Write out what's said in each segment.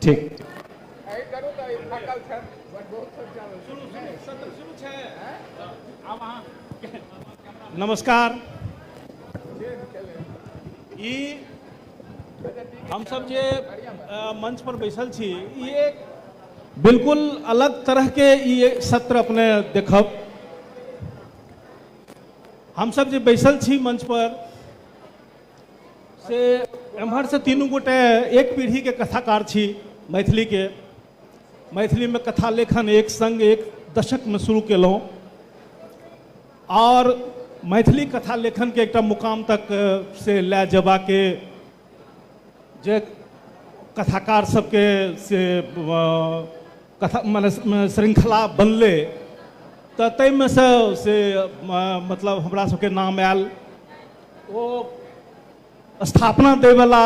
ठीक नमस्कार। ई हम सब जे मंच पर बैसल छी ई एक बिल्कुल अलग तरह के ई सत्र अपने देखब। हम सब जे बैसल छी मंच पर से एम्हर से तीनू गोटे एक पीढ़ी के कथाकार छी। मैथिली के मैथिली में कथा लेखन एक संग एक दशक में शुरू केलहुँ और मैथिली कथा लेखन के एकटा मुकाम तक से लए जबाके जे कथाकार सबके से कथा माने श्रृंखला बनलै तऽ ताहिमे से मतलब हमरा सबके नाम आयल। ओ स्थापना दैवला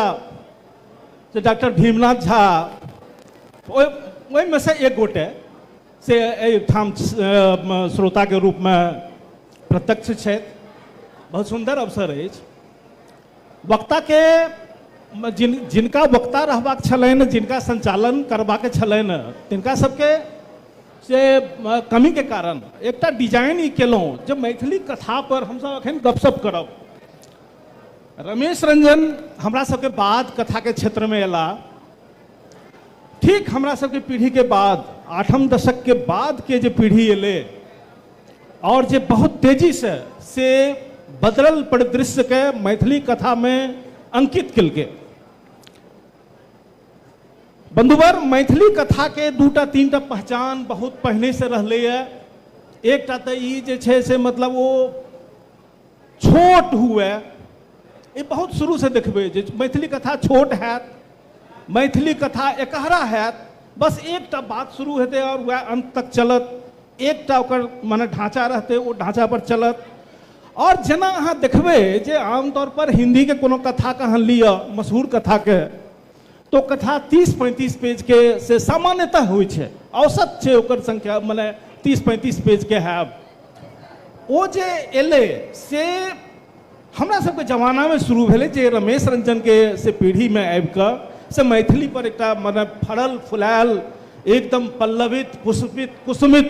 जे डॉक्टर भीमनाथ झा ओहिमे से एक गोटे से एहिठाम श्रोताके रूपमे प्रत्यक्ष छथि। बहुत सुन्दर अवसर अछि। वक्ताके जिनका वक्ता रहबाक छलनि, जिनका संचालन करबाक छलनि, तिनका सबके से कमीके कारण एकटा डिजाइन ई केलहुँ जे मैथिली कथा पर हमसब अखन गपशप करब। रमेश रंजन हमरा सबके बाद कथाके क्षेत्रमे अयला। ठीक हमरा सबके पीढ़ीके बाद 8म दशक के बाद के जे पीढ़ी एलै और जे बहुत तेजी से बदलल परिदृश्य के मैथिली कथा में अंकित केलकै। बंधुवर, मैथिली कथा के दूटा तीनटा पहचान बहुत पहिने से रहलैए। एकटा तऽ ई जे छै से मतलब ओ छोट हुए, ई बहुत शुरू से देखबै जे मैथिली कथा छोट हैत, मैथिली कथा एकहरा हैत, बस एकटा बात शुरू हेतै और वएह अंत तक चलत। एकटा ओकर माने ढाँचा रहतै, ओ ढाँचा पर चलत। और जेना अहाँ देखबै जे आमतौर पर हिंदी के कोनो कथा के अहाँ लिअ, मशहूर कथा के, तो कथा 30-35 पेज के से सामान्यतः होइ छै, औसत छै ओकर संख्या माने 30-35 पेज के हैब। ओ जे एलै से हमरा सबके जमानामे शुरू भेलै जे रमेश रंजन के से पीढ़ीमे आबिकऽ से मैथिली पर एकटा माने फड़ल फुलायल एकदम पल्लवित पुष्पित कुसुमित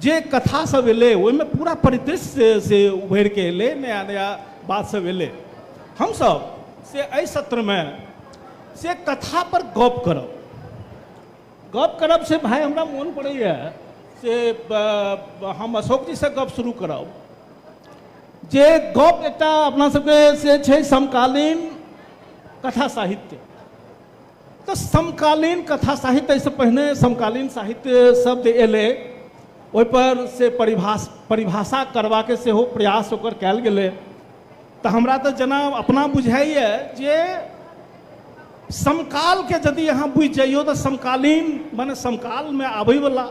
जे कथा सब एलै ओहिमे पूरा परिदृश्य से उभरि के एलै, नया नया बात सब एलै। हमसब से एहि सत्रमे से कथा पर गप करब। गप करब से भाई हमरा मोन पड़ैए से हम अशोक जी से गप शुरू करब जे गप एकटा अपना सबके से छै समकालीन कथा साहित्य। तऽ समकालीन कथा साहित्य एहिसँ पहिने समकालीन साहित्य शब्द एलै, ओहिपर से परिभाषा करबाके सेहो प्रयास ओकर कयल गेलै। तऽ हमरा तऽ जेना अपना बुझाइए जे समकालके यदि अहाँ बुझि जइयौ तऽ समकालीन माने समकालमे आबैवला,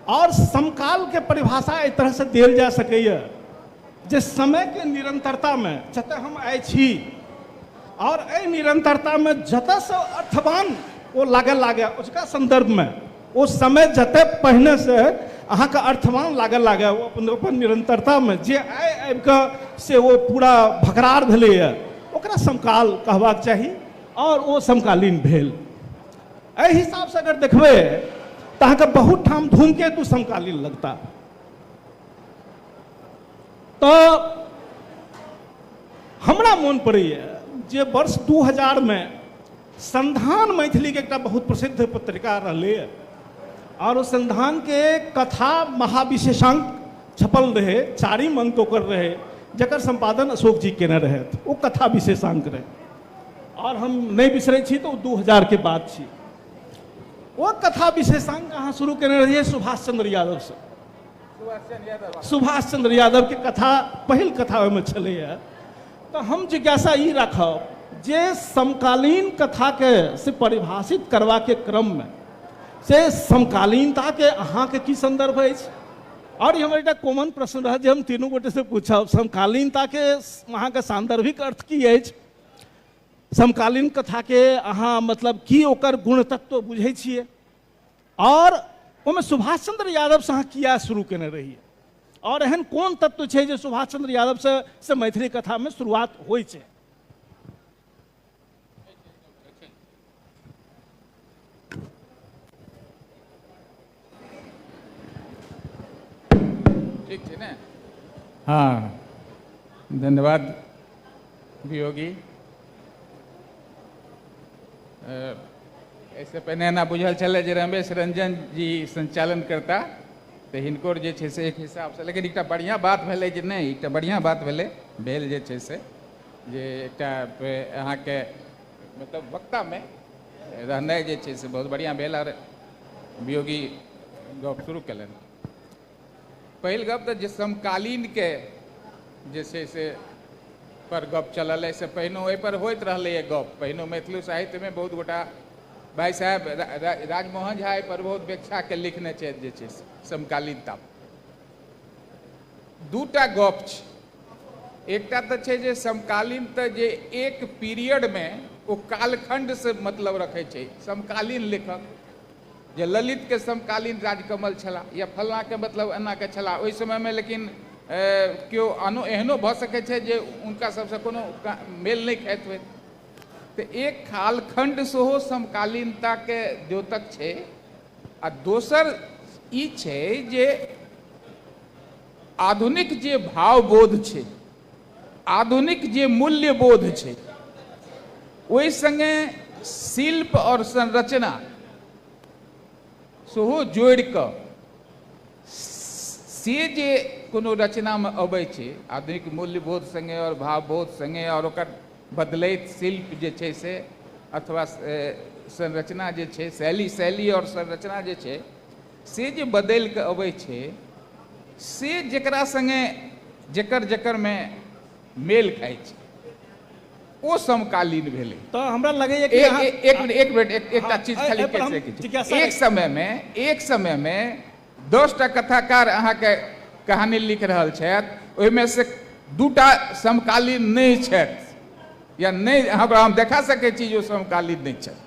और समकालके परिभाषा एहि तरहसँ देल जा सकैए जे समयके निरंतरतामे जतऽ हम आइ छी और एहि निरंतरतामे जतऽसँ अर्थवान ओ लागऽ लागै उसका संदर्भमे ओ समय जतऽ पहिनेसँ अहाँके अर्थवान लागऽ लागै ओ अपन अपन निरंतरतामे जे आइ आबिकऽ से ओ पूरा भकरार भेलैए ओकरा समकाल कहबाक चाही और ओ समकालीन भेल। एहि हिसाबसँ अगर देखबै तऽ अहाँके बहुत ठाम धूमकेतु समकालीन लगता। तऽ हमरा मोन पड़ैए जे वर्ष 2000 में संधान मैथिली के एकटा बहुत प्रसिद्ध पत्रिका रहलैए और ओ संधान के कथा महाविशेषांक छपल रहे, 4 अंक ओकर रहे, जकर संपादन अशोक जी केने रहथि। ओ कथा विशेषांक रहे और हम नहीं बिसरै छी तऽ ओ 2000 के बाद छी। ओ कथा विशेषांक अहाँ शुरू केने रहियै सुभाष चंद्र यादव से। सुभाष चंद्र यादव के कथा पहिल कथा ओहिमे छलैए। तऽ हम जिज्ञासा ई राखब जे समकालीन कथाके से परिभाषित करबाके क्रममे से समकालीनताके अहाँके की संदर्भ अछि? और ई हमर एकटा कॉमन प्रश्न रहत जे हम तीनू गोटे से पूछब, समकालीनताके अहाँके सांदर्भिक अर्थ की अछि? समकालीन कथाके अहाँ मतलब की ओकर गुणतत्व बुझै छियै? और ओहिमे सुभाष चंद्र यादव से अहाँ किया शुरू केने रहियै? और एहन कोन तत्व छै जे सुभाष चंद्र यादव से मैथिली कथामे शुरुआत होइ छै? ठीक छै ने? हाँ, धन्यवाद वियोगी। एहिसँ पहिने एना बुझल छलै जे रमेश रंजन जी संचालन करता, तऽ हिनकर जे छै से एक हिसाबसँ, लेकिन एकटा बढ़िआँ बात भेलै जे नहि, एकटा बढ़िआँ बात भेलै भेल जे छै से जे एकटा अहाँके मतलब वक्तामे रहनाइ जे छै से बहुत बढ़िआँ भेल। आओर वियोगी गप शुरू कयलनि। पहिल गप तऽ जे समकालीनके जे छै से पर गप चलल, एहिसँ पहिनो ओहिपर होइत रहलैए गप। पहिनो मैथिली साहित्यमे बहुत गोटा भाइ साहेब राजमोहन झा एहिपर बहुत व्याख्याके लिखने छथि जे छै से समकालीनता। दूटा गप छै। एकटा तऽ छै जे समकालीन तऽ जे एक पीरियडमे ओ कालखण्डसँ मतलब रखै छै। समकालीन लेखक जे ललितके समकालीन राजकमल छलाह या फल्लाँके मतलब एनाके छलाह ओहि समयमे, लेकिन केओ आनो एहनो भऽ सकै छै जे हुनका सबसँ कोनो मेल नहि खाइत होय। तऽ एक कालखण्ड सेहो समकालीनताके द्योतक छै। आ दोसर ई छै जे आधुनिक जे भावबोध छै, आधुनिक जे मूल्यबोध छै, ओहि सङ्गे शिल्प आओर संरचना सेहो जोड़ि कऽ से जे कोनो रचनामे अबै छै, आधुनिक मूल्यबोध सङ्गे आओर भावबोध सङ्गे आओर ओकर बदलैत शिल्प जे छै से अथवा संरचना जे छै, शैली शैली आओर संरचना जे छै से जे बदलि कऽ अबै छै, से जकरा सङ्गे जकर जकरमे मेल खाइ छै ओ समकालीन भेलै। तऽ हमरा लगैए कि एक मिनट एक मिनट एकटा चीज खाली कहि सकै छी। एक समयमे 10टा कथाकार अहाँके कहानी लिख रहल छथि, ओहिमे से 2टा समकालीन नहि छथि या नहि, हमरा हम देखा सकै छी जे ओ समकालीन नहि छथि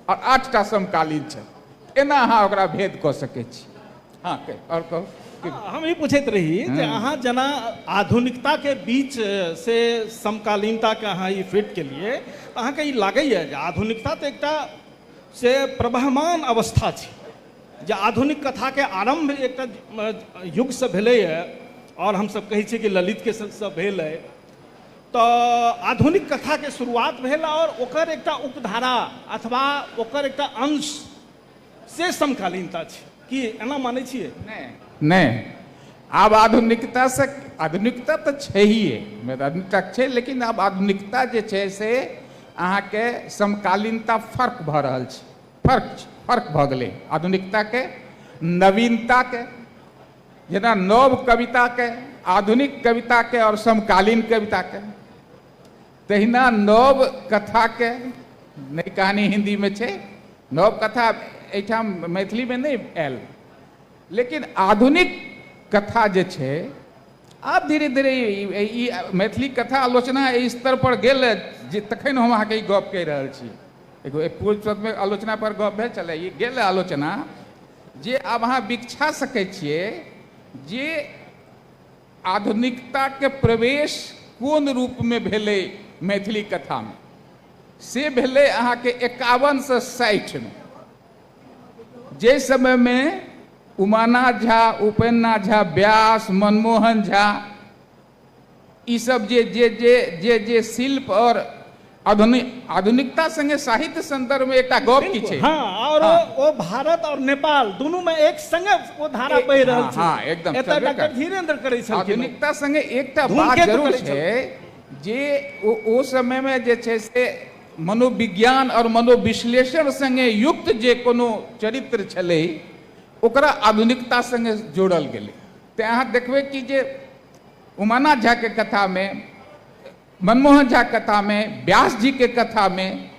आओर 8टा समकालीन छथि। एना अहाँ ओकरा भेद कऽ सकै छी। हाँ, आओर कहू। हम ई पूछैत रही जे अहाँ जेना आधुनिकताके बीच से समकालीनताके अहाँ ई फिट केलिए, अहाँके ई लागैए जे आधुनिकता तऽ एकटा से प्रवहमान अवस्था छै, जे आधुनिक कथाके आरम्भ एकटा युगसँ भेलैए आओर हमसब कहै छियै कि ललितके से भेल अइ, तऽ आधुनिक कथाके शुरुआत भेल आओर ओकर एकटा उपधारा अथवा ओकर एकटा अंश से समकालीनता छै, की एना मानै छियै? नहि नहि, आब आधुनिकता से आधुनिकता तऽ छैहे, आधुनिकता छै, लेकिन आब आधुनिकता जे छै से अहाँके समकालीनता फर्क भऽ रहल छै, फर्क भऽ गेलै आधुनिकताके नवीनताके। जेना नव कविताके, आधुनिक कविताके आओर समकालीन कविताके, तहिना नव कथाके, नई कहानी हिन्दीमे छै, नव कथा एहिठाम मैथिलीमे नहि आयल, लेकिन आधुनिक कथा जे छै आब धीरे धीरे ई मैथिली कथा आलोचना एहि स्तर पर गेल जे तखन हम अहाँके ई गप कहि रहल छी। एगो पूर्वमे आलोचना पर गप भेल छलै, ई गेल आलोचना जे आब अहाँ बिछा सकै छियै जे आधुनिकताके प्रवेश कोन रूपमे भेलै मैथिली कथामे, से भेलै अहाँके 51 से 60 मे, जे समयमे उमानाथ झा, उपेन्द्रनाथ झा व्यास, मनमोहन झा, ईसब जे जे जे जे जे शिल्प और आधुनिकता संगे साहित्य संदर्भ में एकटा गप की छै। हाँ, और वो भारत और नेपाल दोनों में एक संगे वो धारा बहि रहल छै। हाँ, एकदम। एतऽ डॉक्टर धीरेन्द्र करै छलखिन। आधुनिकता संगे एकटा बात जरूर छै जे ओ समय में जे छै से मनोविज्ञान और मनोविश्लेषण संगे युक्त जे कोनो चरित्र छलै ओकरा आधुनिकता संगे जोड़ल गेलै। तऽ अहाँ देखबै कि जे उमानाथ झा के कथा में, मनमोहन झा कथा में, व्यास जी के कथा में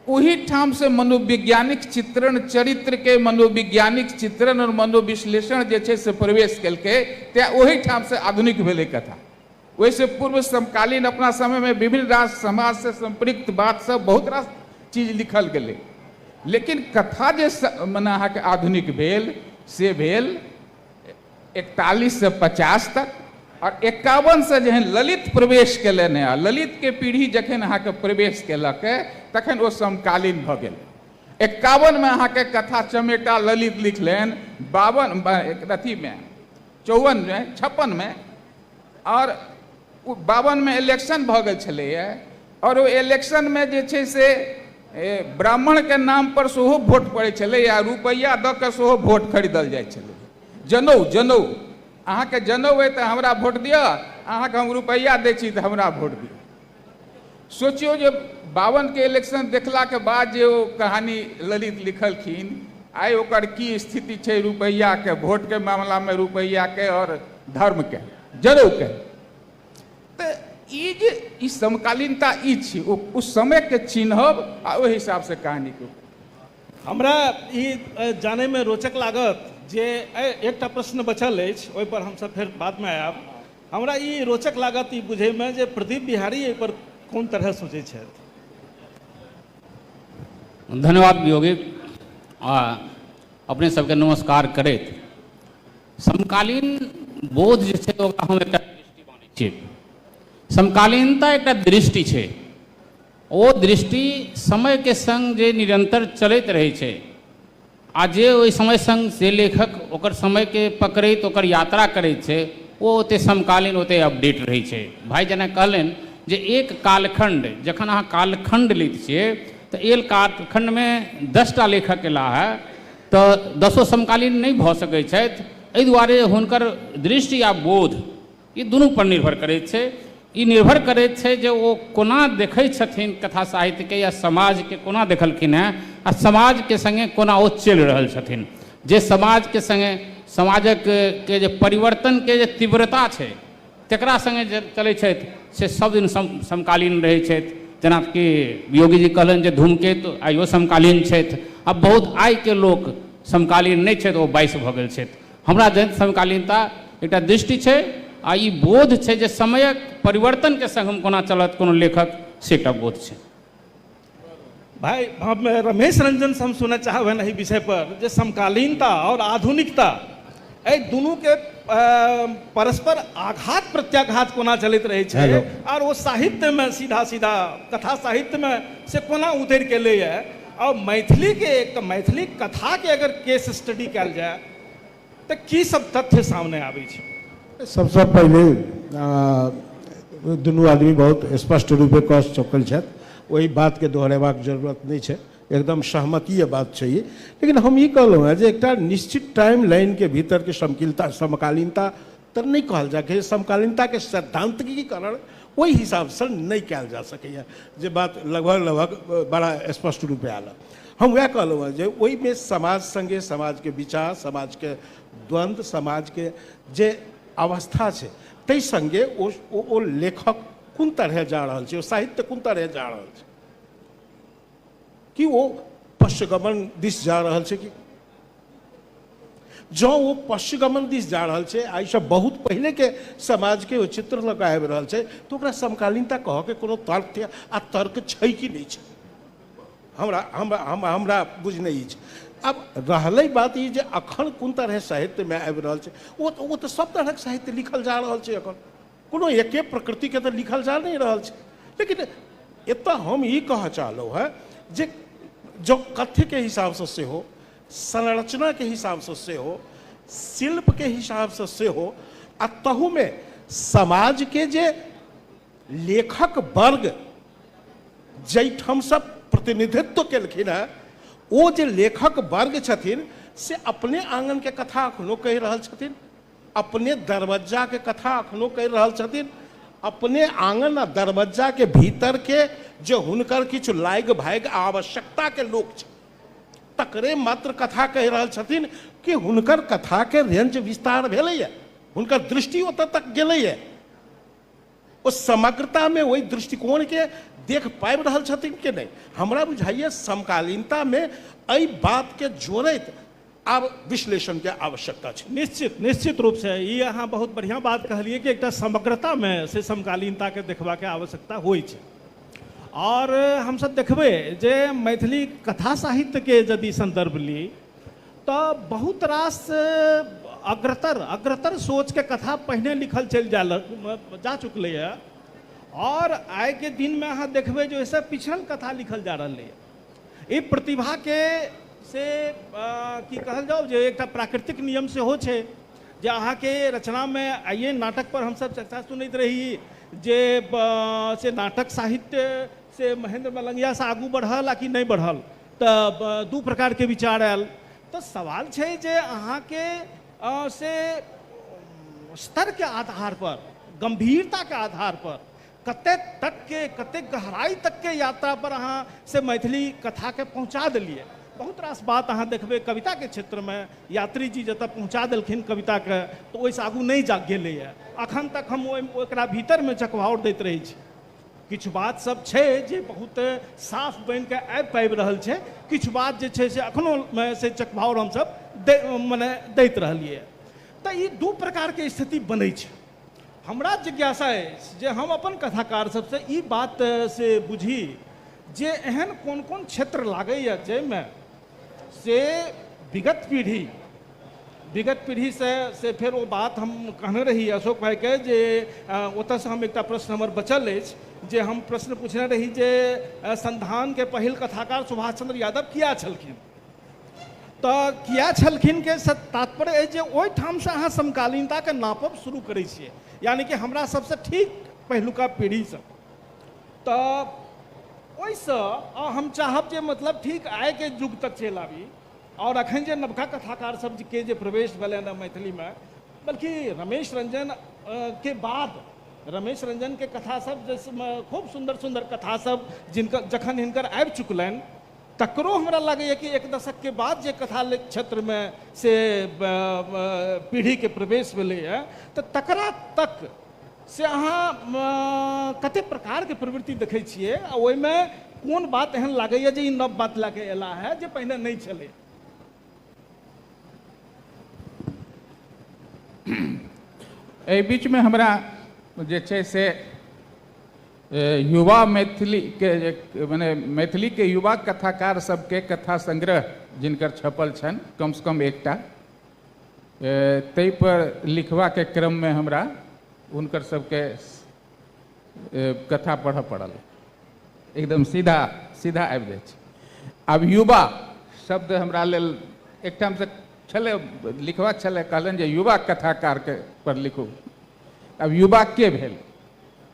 ओही ठाम से मनोवैज्ञानिक चित्रण, चरित्र के मनोवैज्ञानिक चित्रण और मनोविश्लेषण जे छै से प्रवेश केलकै, तें ओही ठाम से आधुनिक भेलै कथा। ओहिसँ पूर्व समकालीन अपना समय में विभिन्न रास समाज से संपृक्त बात सब बहुत रास चीज लिखल गेलै, लेकिन कथा जे मने अहाँके आधुनिक भेल से भेल 41 से 50 तक, और 51 से जहन ललित प्रवेश कयलनि हँ, ललित के पीढ़ी जखन अहाँके प्रवेश केलक तखन ओ समकालीन भऽ गेल। 51 में अहाँके कथा चमेटा ललित लिखलनि, 52 अथीमे 54 में 56 में, और 52 में इलेक्शन भऽ गेल छलैए। और ओ इलेक्शनमे जे छै से ब्राह्मणके नाम पर सेहो वोट पड़ै छलै आ रुपैआ दऽ कऽ सेहो वोट खरीदल जाइ छलै। जनउ जनउ अहाँके जनउ अइ तऽ हमरा वोट दिअ, अहाँके हम रुपैआ दै छी तऽ हमरा वोट दिअ। सोचियौ जे 52 के इलेक्शन देखलाके बाद जे ओ कहानी ललित लिखलखिन, आइ ओकर की स्थिति छै रुपैआके, वोटके मामलामे रुपैआके और धर्मके, जनउके। तऽ ई जे ई समकालीनता ई छी, ओ उस समयके चिन्हब आ ओहि हिसाबसँ कहानीके। हमरा ई जानैमे रोचक लागत जे एकटा प्रश्न बचल अछि, ओहिपर हमसब फेर बादमे आयब। हमरा ई रोचक लागत ई बुझैमे जे प्रदीप बिहारी एहिपर कोन तरह सोचै छथि। धन्यवाद योगी, आ अपने सबके नमस्कार करैत समकालीन बोध जे छै ओकरा हम एकटा दृष्टि मानै छियै। समकालीनता एकटा दृष्टि छै, ओ दृष्टि समयके संग जे निरंतर चलैत रहै छै आ जे ओहि समय संग जे लेखक ओकर समयके पकड़ैत ओकर यात्रा करैत छै, ओ ओते समकालीन ओते अपडेट रहै छै। भाइ जेना कहलनि जे एक कालखंड, जखन अहाँ कालखंड लैत छियै तऽ एक कालखंडमे 10टा लेखक एला है तऽ 10 समकालीन नहि भऽ सकै छथि। एहि दुआरे हुनकर दृष्टि आ बोध ई दुनू पर निर्भर करैत छै। ई निर्भर करैत छै जे ओ कोना देखै छथिन कथा साहित्यके या समाजके कोना देखलखिन हेँ आ समाजके सङ्गे कोना ओ चलि रहल छथिन। जे समाजके सङ्गे समाजक के जे परिवर्तनके जे तीव्रता छै तकरा सङ्गे जे चलै छथि से सब दिन समकालीन रहै छथि। जेनाकि योगी जी कहलनि जे धूमकेतु आइयो समकालीन छथि, आ बहुत आइके लोक समकालीन नहि छथि, ओ 22 भऽ गेल छथि। हमरा जन समकालीनता एकटा दृष्टि छै आ ई बोध छै जे समयक परिवर्तनके संग हम कोना चलत कोनो लेखक, से एकटा बोध छै। भाई हम रमेश रंजन से हम सुनऽ चाहबनि एहि विषय पर जे समकालीनता और आधुनिकता एहि दुनूके परस्पर आघात प्रत्याघात कोना चलैत रहै छै और ओ साहित्यमे सीधा सीधा कथा साहित्यमे से कोना उतरि के एलैए। और मैथिलीके एक मैथिली कथाके अगर केस स्टडी कयल जाय तऽ की सब तथ्य सामने आबै छै? सबसँ पहिले दुनू आदमी बहुत स्पष्ट रूपे कह चुकल छथि, ओहि बातके दोहरेबाक जरूरत नहि छै, एकदम सहमतीय बात छै ई। लेकिन हम ई कहलहुँ हेँ जे एकटा निश्चित टाइम लाइनके भीतरके समकालीनता तऽ नहि कहल जा सकैए, समकालीनताके सैद्धांतिकीकरण ओहि हिसाबसँ नहि कयल जा सकैए, जे बात लगभग लगभग बड़ा स्पष्ट रूपे आयल। हम वएह कहलहुँ हेँ जे ओहिमे समाज सङ्गे समाजके विचार, समाजके द्वन्द्व, समाजके जे अवस्था छै ताहि सङ्गे ओ लेखक कोन तरहे जा रहल छै, ओ साहित्य कोन तरहे जा रहल छै, कि ओ पश्चगमन दिस जा रहल छै, कि जँ ओ पश्चगमन दिस जा रहल छै एहिसँ बहुत पहिलेके समाजके ओ चित्र लऽ कऽ आबि रहल छै तऽ ओकरा समकालीनता कहऽके कोनो तर्क आ तर्क छै कि नहि छै, हमरा हमरा हमरा बुझ नहि अछि। आब रहलै बात ई जे अखन कोन तरहे साहित्यमे आबि रहल छै, ओ तऽ सब तरहक साहित्य लिखल जा रहल छै, अखन कोनो एके प्रकृतिके तऽ लिखल जा नहि रहल छै। लेकिन एतऽ हम ई कहऽ चाहलहुँ हेँ जे जँ कथ्यके हिसाबसँ सेहो, संरचनाके हिसाबसँ सेहो, शिल्पके हिसाबसँ सेहो, आ तहूमे समाजके जे लेखक वर्ग जाहिठामसँ प्रतिनिधित्व केलखिन हेँ, ओ जे लेखक वर्ग छथिन से अपने आँगनके कथा अखनो कहि रहल छथिन, अपने दरवज्जाके कथा अखनो कहि रहल छथिन, अपने आँगन आ दरवज्जाके भीतरके जे हुनकर किछु लाग भागि आवश्यकताके लोक छै तकरे मात्र कथा कहि रहल छथिन कि हुनकर कथाके रेंज विस्तार भेलैए, हुनकर दृष्टि ओतऽ तक गेलैए, ओ समग्रतामे ओहि दृष्टिकोणके देख पाबि रहल छथिन कि नहि। हमरा बुझाइए समकालीनतामे एहि बातके जोड़ैत आब विश्लेषणके आवश्यकता छै। निश्चित निश्चित रूपसँ ई अहाँ बहुत बढ़िआँ बात कहलियै कि एकटा समग्रतामे से समकालीनताके देखबाके आवश्यकता होइ छै। और हमसब देखबै जे मैथिली कथा साहित्यके यदि सन्दर्भ ली तऽ बहुत रास अग्रतर अग्रतर सोचके कथा पहिने लिखल चलि जा चुकलैए और आइके दिनमे अहाँ देखबै जे ओहिसँ पिछड़ल कथा लिखल जा रहलैए। ई प्रतिभाके से की कहल जाउ जे एकटा प्राकृतिक नियम सेहो छै जे अहाँके रचनामे आइए नाटक पर हमसब चर्चा सुनैत रही जे से नाटक साहित्य से महेंद्र मलंगियासँ आगू बढ़ल आ कि नहि बढ़ल, तऽ दू प्रकारके विचार आयल। तऽ सवाल छै जे अहाँके से स्तरके आधार पर, गंभीरताके आधार पर कते तक के, कते गहराई तक के यात्रा पर अहाँ से मैथिली कथाके पहुँचा देलियै। बहुत रास बात अहाँ देखबै कविताके क्षेत्रमे यात्री जी जतऽ पहुँचा देलखिन कविताके, तऽ ओहिसँ आगू नहि जा गेलैए। अखन तक हम ओकरा भीतरमे चकभाउर दैत रहै छी। किछु बात सब छै जे बहुत साफ बनिके आबि पाबि रहल छै, किछु बात जे छै से अखनो से चकभाउर हमसब मने दैत रहलियै। तऽ ई दू प्रकारके स्थिति बनै छै। हमरा जिज्ञासा अछि जे हम अपन कथाकार सबसँ ई बात से बुझी जे एहन कोन कोन क्षेत्र लागैए जाहिमे से विगत पीढ़ीसँ से फेर ओ बात हम कहने रही अशोक भाईके जे ओतऽसँ हम एकटा प्रश्न हमर बचल अछि जे हम प्रश्न पूछने रही जे संधानके पहिल कथाकार सुभाष चंद्र यादव किया छलखिन। तऽ किया छलखिन के तात्पर्य अछि जे ओहिठामसँ अहाँ समकालीनताके नापब शुरू करै छियै, यानी कि हमरा सबसँ ठीक पहिलुका पीढ़ीसँ। तऽ ओहिसँ हम चाहब जे मतलब ठीक आइके युग तक चलि आबी और अखन जे नवका कथाकार सब के जे प्रवेश भेलनि हँ मैथिलीमे, बल्कि रमेश रंजन के बाद रमेश रंजन के कथा सब जैसे खूब सुंदर सुंदर कथा सब जिनकर जखन हिनकर आबि चुकलनि, तकरो हमरा लागैए कि एक दशक के बाद जे कथा क्षेत्रमे से पीढ़ीके प्रवेश भेलैए, तऽ तकरा तक से अहाँ कते प्रकारके प्रवृत्ति देखै छियै आ ओहिमे कोन बात एहन लागैए जे ई नव बात लए कऽ एला है जे पहिने नहि छलै? एहि बीचमे हमरा जे छै से युवा मैथिली के मने मैथिली के युवा कथाकार सबके कथा संग्रह जिनकर छपल छनि कमसँ कम एकटा, ताहि पर लिखबाके क्रममे हमरा हुनकर सबके कथा पढ़ऽ पड़ल। एकदम सीधा सीधा आबि जाइ छै। आब युवा शब्द हमरा लेल एकठामसँ छलै, लिखबाक छलै, कहलनि जे युवा कथाकारके पर लिखू। आब युवा के भेल,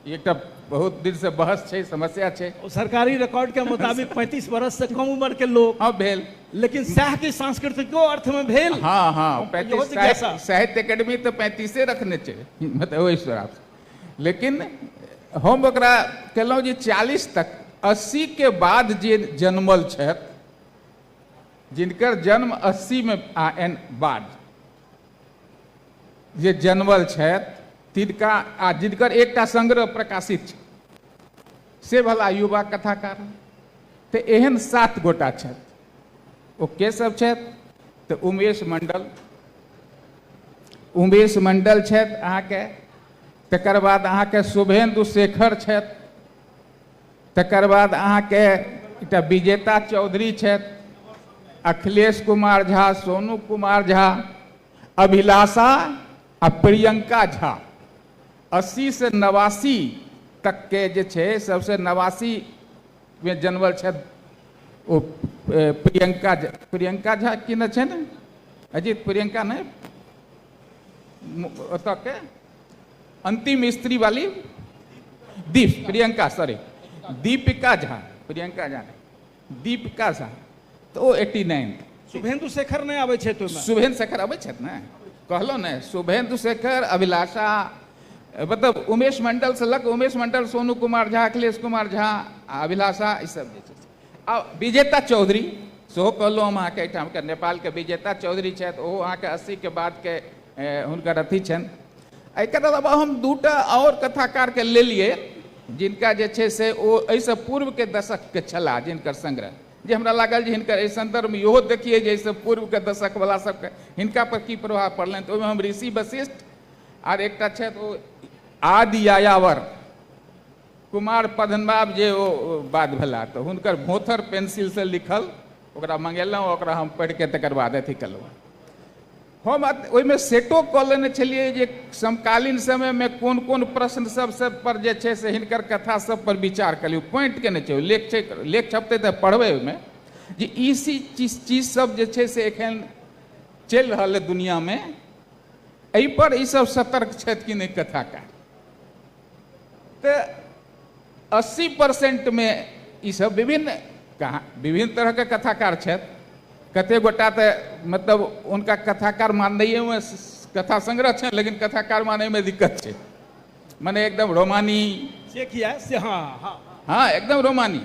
एकटा बहुत दिन से बहस छै, समस्या छै। सरकारी रिकॉर्ड के मुताबिक 35 बरस से कम उम्र के लोग हाँ भेल, लेकिन सएह के सांस्कृतिको अर्थ में भेल। हाँ हाँ, 35 साहित्य अकेडमी तो 35 रखने छै, मतलब ओहि हिसाब से। लेकिन हम ओकरा कहलहुँ जे 40 तक, 80 के बाद जे जन्मल छथि, जिनकर जन्म 80 में एन बाद जे जन्मल छथि तिनका आ जिनकर एकटा संग्रह प्रकाशित छै से भला युवा कथाकार। तऽ एहन 7 गोटा छथि। ओ के सब छथि? तऽ उमेश मंडल छथि अहाँके, तकर बाद अहाँके शुभेन्दु शेखर छथि, तकर बाद अहाँके एकटा विजेता चौधरी छथि, अखिलेश कुमार झा, सोनू कुमार झा, अभिलाषा आ प्रियंका झा। 80 से 89 तक के जे छै सबसे 89 में जन्मल छथि ओ प्रियंका झा। प्रियंका झा की ने छै ने अजीत, प्रियंका नहि, ओतऽ के अंतिम स्त्री वाली दीप, प्रियंका सॉरी दीपिका झा, प्रियंका झा दीपिका झा, तऽ ओ 89। शुभेन्दु शेखर नहि आबै छै? शुभेन्दु शेखर अबै छथि ने, कहलहुँ ने, शुभेन्दु शेखर, अभिलाषा, मतलब उमेश मंडल से लग उमेश मंडल, सोनू कुमार झा, अखिलेश कुमार झा, अभिलाषा, ई सब जे छै। आ विजेता चौधरी सेहो कहलहुँ हम अहाँके, एहिठामके नेपालके विजेता चौधरी छथि, ओहो अहाँके 80 के बादके हुनकर अथी छनि। एकर अलावा हम 2टा आओर कथाकारके लेलियै जिनका जे छै से ओ एहिसँ पूर्वके दशकके छलाह, जिनकर संग्रह जे हमरा लागल जे हिनकर एहि सन्दर्भमे इहो देखिए जे एहिसँ पूर्वके दशकवला सबके हिनका पर की प्रभाव पड़लनि। तऽ ओहिमे हम ऋषि वशिष्ठ आर एकटा छथि ओ आदि यायावर कुमार पद्मनाभ जे ओ बाद भेला, तऽ हुनकर भोथर पेंसिलसँ लिखल ओकरा मंगेलहुँ, ओकरा हम पढ़िके तकर बाद अथी केलहुँ। हम ओहिमे सेटो कऽ लेने छलियै जे समकालीन समयमे कोन कोन प्रश्न सब सब पर जे छै से हिनकर कथा सब पर विचार कलियौ, पॉइंट केने छै, लेख छै, लेख छपतै तऽ पढ़बै ओहिमे जे ई चीज सब जे छै से एखन चलि रहल है दुनियामे, एहिपर ईसभ सतर्क छथि कि नहि कथाकार। तऽ 80%मे ईसभ विभिन्न कहाँ विभिन्न तरहके कथाकार छथि। कते गोटा तऽ मतलब हुनका कथाकार माननाइएमे कथा संग्रह छनि, लेकिन कथाकार मानैमे दिक्कत छै, मने एकदम रोमानी से किया से, हाँ हाँ हाँ एकदम रोमानी,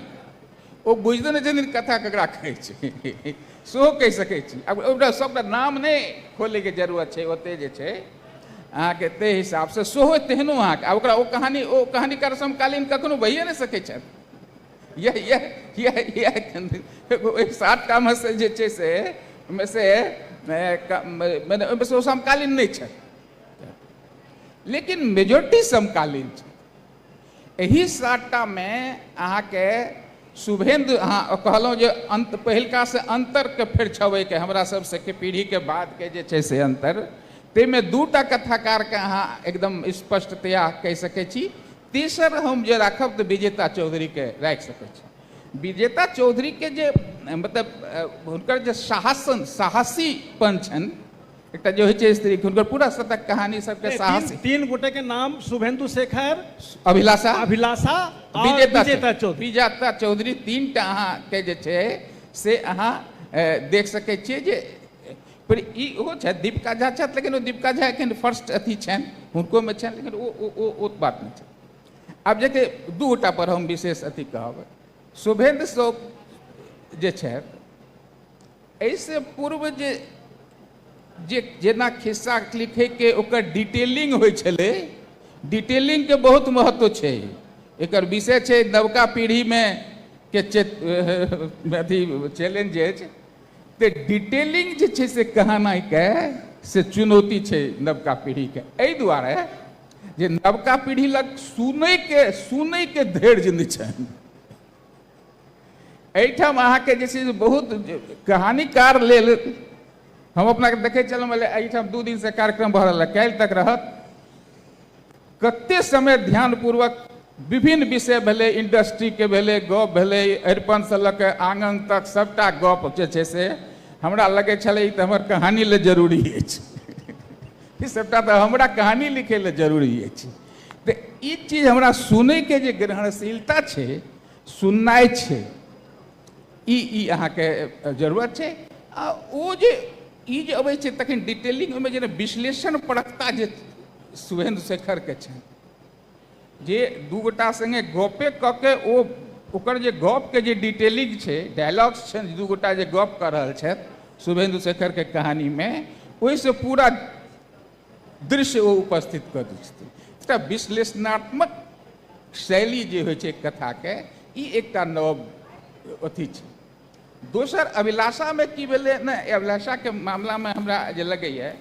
ओ बुझिते नहि छथिन कथा ककरा कहै छै, सेहो कहि सकै छी। आब ओकरा सबटा नाम नहि खोलैके जरूरत छै, ओते जे छै अहाँके ताहि हिसाबसँ सेहो तेहनो अहाँके आब ओकरा ओ कहानी ओ कहानीकार समकालीन कखनो भइए नहि सकै छथि। यह यह यह यह ओहि 7टामे से जे छै से ओहिमे से मने ओहिमे से ओ समकालीन नहि छथि, लेकिन मेजोरिटी समकालीन छै। एहि 7टामे अहाँके शुभेंदु, अहाँ कहलहुँ जे अंत पहिलका से अंतरके फेर छबैके हमरा सबके पीढ़ीके बादके जे छै से अंतर, ताहिमे 2टा कथाकारके अहाँ एकदम स्पष्टतया कहि सकै छी। तेसर हम जे राखब तऽ विजेता चौधरीके राखि सकै छी। विजेता चौधरीके जे मतलब हुनकर जे साहसीपन छनि, एकटा जे होइ छै स्त्री, हुनकर पूरा शतक कहानी सबके साहसी। 3 गोटे के नाम शुभेंदु शेखर, अभिलाषा, अभिलाषा, विजेता चौधरी। विजेता चौधरी 3टा अहाँके जे छै से अहाँ देख सकै छियै जे पर ई ओहो छथि, दीपिका झा छथि, लेकिन ओ दीपिका झा एखन फर्स्ट अथी छनि हुनकोमे छनि, लेकिन ओ ओ ओ बात नहि छै। आब जे 2 गोटा पर हम विशेष अथी कहब, शुभेंदु सौ जे छथि एहिसँ पूर्व जे जे जेना खिस्सा लिखैके ओकर डिटेलिंग होइ छलै, डिटेलिंगके बहुत महत्व छै। एकर विषय छै नवका पीढ़ीमे के अथी चैलेंज अछि, तऽ डिटेलिंग जे छै से कहनाइके से चुनौती छै नवका पीढ़ीके। एहि दुआरे जे नवका पीढ़ी लग सुनैके धैर्य नहि छनि। एहिठाम अहाँके जे छै से बहुत कहानीकार लेल हम अपनाके देखै छलहुँ, मतलब एहिठाम 2 दिनसँ कार्यक्रम भऽ रहल है, काल्हि तक रहत। कते समय ध्यानपूर्वक विभिन्न विषय भेलै, इंडस्ट्रीके भेलै, गप भेलै, अरिपनसँ लऽ कऽ आङ्गन तक सबटा गप जे छै से हमरा लगै छलै ई तऽ हमर कहानी लए जरूरी अछि, ई सबटा तऽ हमरा कहानी लिखै लए जरूरी अछि। तऽ ई चीज हमरा सुनैके जे ग्रहणशीलता छै, सुननाइ छै, ई अहाँके जरूरत छै। आ ओ जे ई जे अबै छै तखन डिटेलिंग ओहिमे जेना विश्लेषण परकता जे शुभेंदु शेखरके छनि, जे 2 गोटा सङ्गे गपे कऽ के ओ ओकर जे गपके जे डिटेलिंग छै, डायलॉग्स छनि, 2 गोटा जे गप कऽ रहल छथि शुभेंदु शेखरके कहानीमे, ओहिसँ पूरा दृश्य ओ उपस्थित कऽ दै छथिन। एकटा विश्लेषणात्मक शैली जे होइ छै कथाके, ई एकटा नव अथी छै। दोसर अभिलाषामे की भेलै ने, अभिलाषाके मामलामे हमरा जे लगैए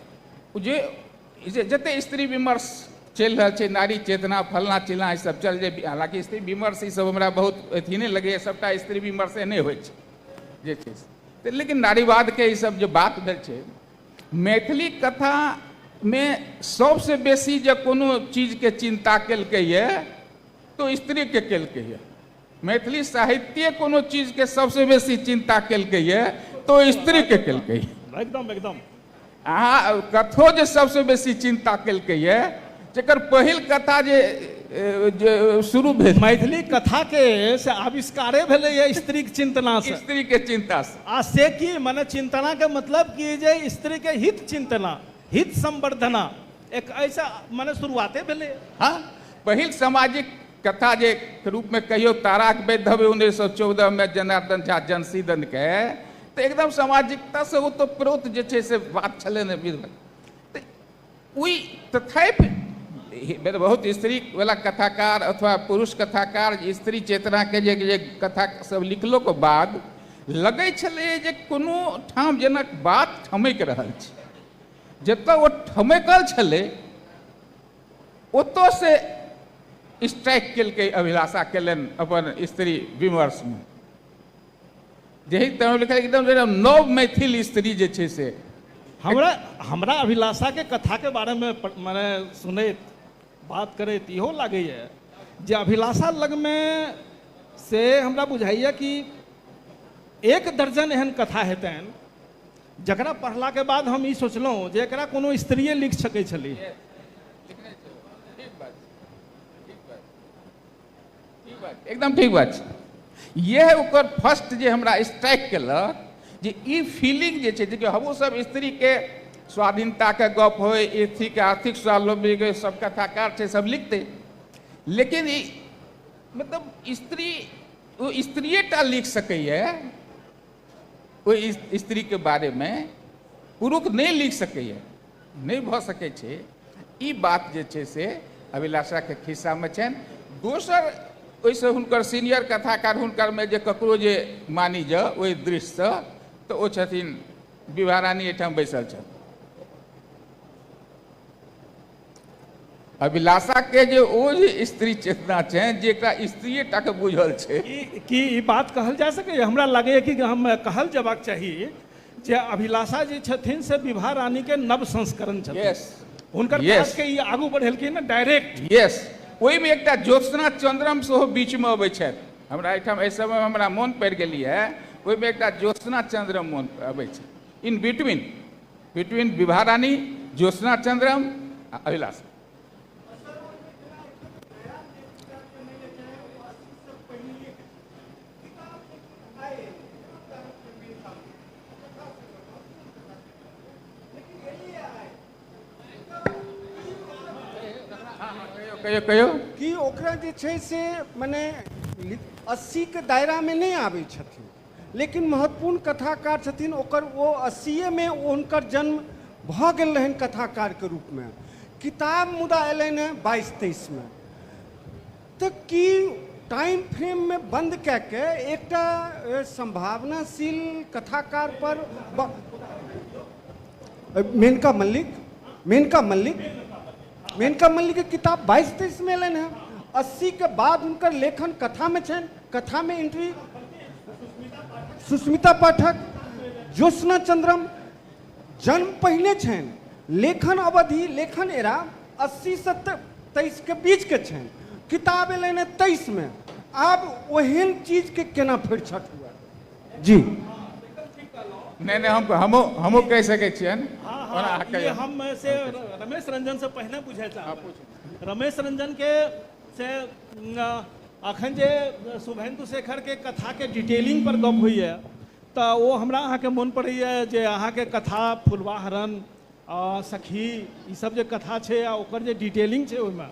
जे जतेक स्त्री विमर्श चलि रहल छै, नारी चेतना फलना चिलना ई सब चल जे, हालाँकि स्त्री विमर्श ई सब हमरा बहुत अथी नहि लगैए, सबटा स्त्री विमर्शे नहि होइ छै जे छै से, लेकिन नारीवादके ई सब जे बात भेल छै, मैथिली कथामे सबसँ बेसी जे कोनो चीजके चिन्ता केलकैए तो स्त्रीके केलकैए। मैथिली साहित्य कोनो चीजके सबसँ बेसी चिन्ता केलकैए तो स्त्रीके केलकैए। एकदम एकदम। अहाँ कथो जे सबसँ बेसी चिन्ता केलकैए, जकर पहिल कथा जे शुरू भेल मैथिली कथा के से आविष्कारे भेलैए स्त्रीके चिंतना से, स्त्रीके चिंता से। आ से की माने चिंतना के मतलब कि जे स्त्री के हित चिंतना, हित संवर्धना, एक ऐसा माने शुरुआते भेलै। हाँ, पहिल सामाजिक कथा जे रूप में कहियो ताराक वैधव्य 1914 में जनार्दन झा जनसीदन के, तऽ एकदम सामाजिकता से ओ तो प्रोत जे छै से बात छलै ने विधवा। तऽ ओहि तथापि बहुत स्त्री वाला कथाकार अथवा पुरुष कथाकार स्त्री चेतना के जे कथा सब लिखलो के बाद लगै छलै जे कोनो ठाम जेना बात ठमकि रहल छै, जतऽ ओ ठमकल छलै ओतऽ से स्ट्राइक केलकै अभिलाषा केलनि अपन स्त्री विमर्शमे। जेहि तरह लिखल एकदम नव मैथिल स्त्री जे छै से हमरा हमरा अभिलाषा के कथा के बारे में माने सुनैत बात करैत इहो लागैए जे अभिलाषा लगमे से हमरा बुझाइए कि 1 दर्जन एहन कथा हेतनि जकरा पढ़लाके बाद हम ई सोचलहुँ जे एकरा कोनो स्त्रिये लिख सकै छली। एकदम ठीक बात छै। इएह ओकर फर्स्ट जे हमरा स्ट्राइक केलक जे ई फीलिंग जे छै, देखियौ हमहूँ सब स्त्रीके स्वाधीनताके गप होइ, स्त्रीके आर्थिक स्वावलम्बीके सब कथाकार छै, सब लिखतै, लेकिन ई मतलब स्त्री ओ स्त्रिये टा लिख सकैए ओहि स्त्रीके बारेमे, पुरुष नहि लिख सकैए, नहि भऽ सकै छै। ई बात जे छै से अभिलाषाके खिस्सामे छनि। दोसर ओहिसँ हुनकर सीनियर कथाकार हुनकरमे जे ककरो जे मानि जाउ ओहि दृष्टिसँ, तऽ ओ छथिन विभा रानी, एहिठाम बैसल छथि। अभिलाषा के जे ओ जे स्त्री चेतना छै जे एकटा स्त्रीये टा के बुझल छै। की ई बात कहल जा सकैए? हमरा लगैए कि हम कहल जेबाक चाही जे अभिलाषा जे छथिन से विभा रानी के नव संस्करण छथिन। हुनकर काज के ई आगू बढ़ेलखिन ने डायरेक्ट। यस, ओहिमे एकटा ज्योत्सना चंद्रम सेहो बीचमे अबै छथि। हमरा एहिठाम एहि समय हमरा मोन पड़ि गेली है, ओहिमे एकटा ज्योत्सना चंद्रम मोन अबै छै। इन बिटवीन बिटवीन विभा रानी, ज्योत्सना चंद्रम आ अभिलाषा। कहियो कहियो कि ओकरा जे छै से मने 80 के दायरामे नहि आबै छथिन, लेकिन महत्वपूर्ण कथाकार छथिन। ओकर ओ 80मे हुनकर जन्म भऽ गेल रहनि कथाकारके रूपमे। किताब मुदा अयलनि हेँ 22-23मे। तऽ की टाइम फ्रेममे बंद कए के एकटा संभावनाशील कथाकार पर मेनका मल्लिक, मेनका मल्लिक, मेनका मल्लिक के किताब 22-23 में अयलनि हेँ। 80 के बाद हुनकर लेखन कथामे छनि, कथामे एंट्री। सुस्मिता पाठक, ज्योत्सना चंद्रम जन्म पहिने छनि, लेखन अवधि, लेखन एरा 80 से 23 के बीच के छनि, किताब अयलनि हेँ 23 में। आब ओहन चीज के केना फरिछट हुए? जी नहि नहि, हम हमहूँ कहि सकै छियनि। हाँ, ये हम से रमेश रंजन से पहिने बुझे चाहब। रमेश रंजन के से अखन जे शुभेंदु शेखर के कथा के डिटेलिंग पर गप होइए तऽ ओ हमरा अहाँके मोन पड़ैए जे अहाँके कथा फुलवा हरण, सखी, ई सब जे कथा छै आ ओकर जे डिटेलिंग छै ओहिमे,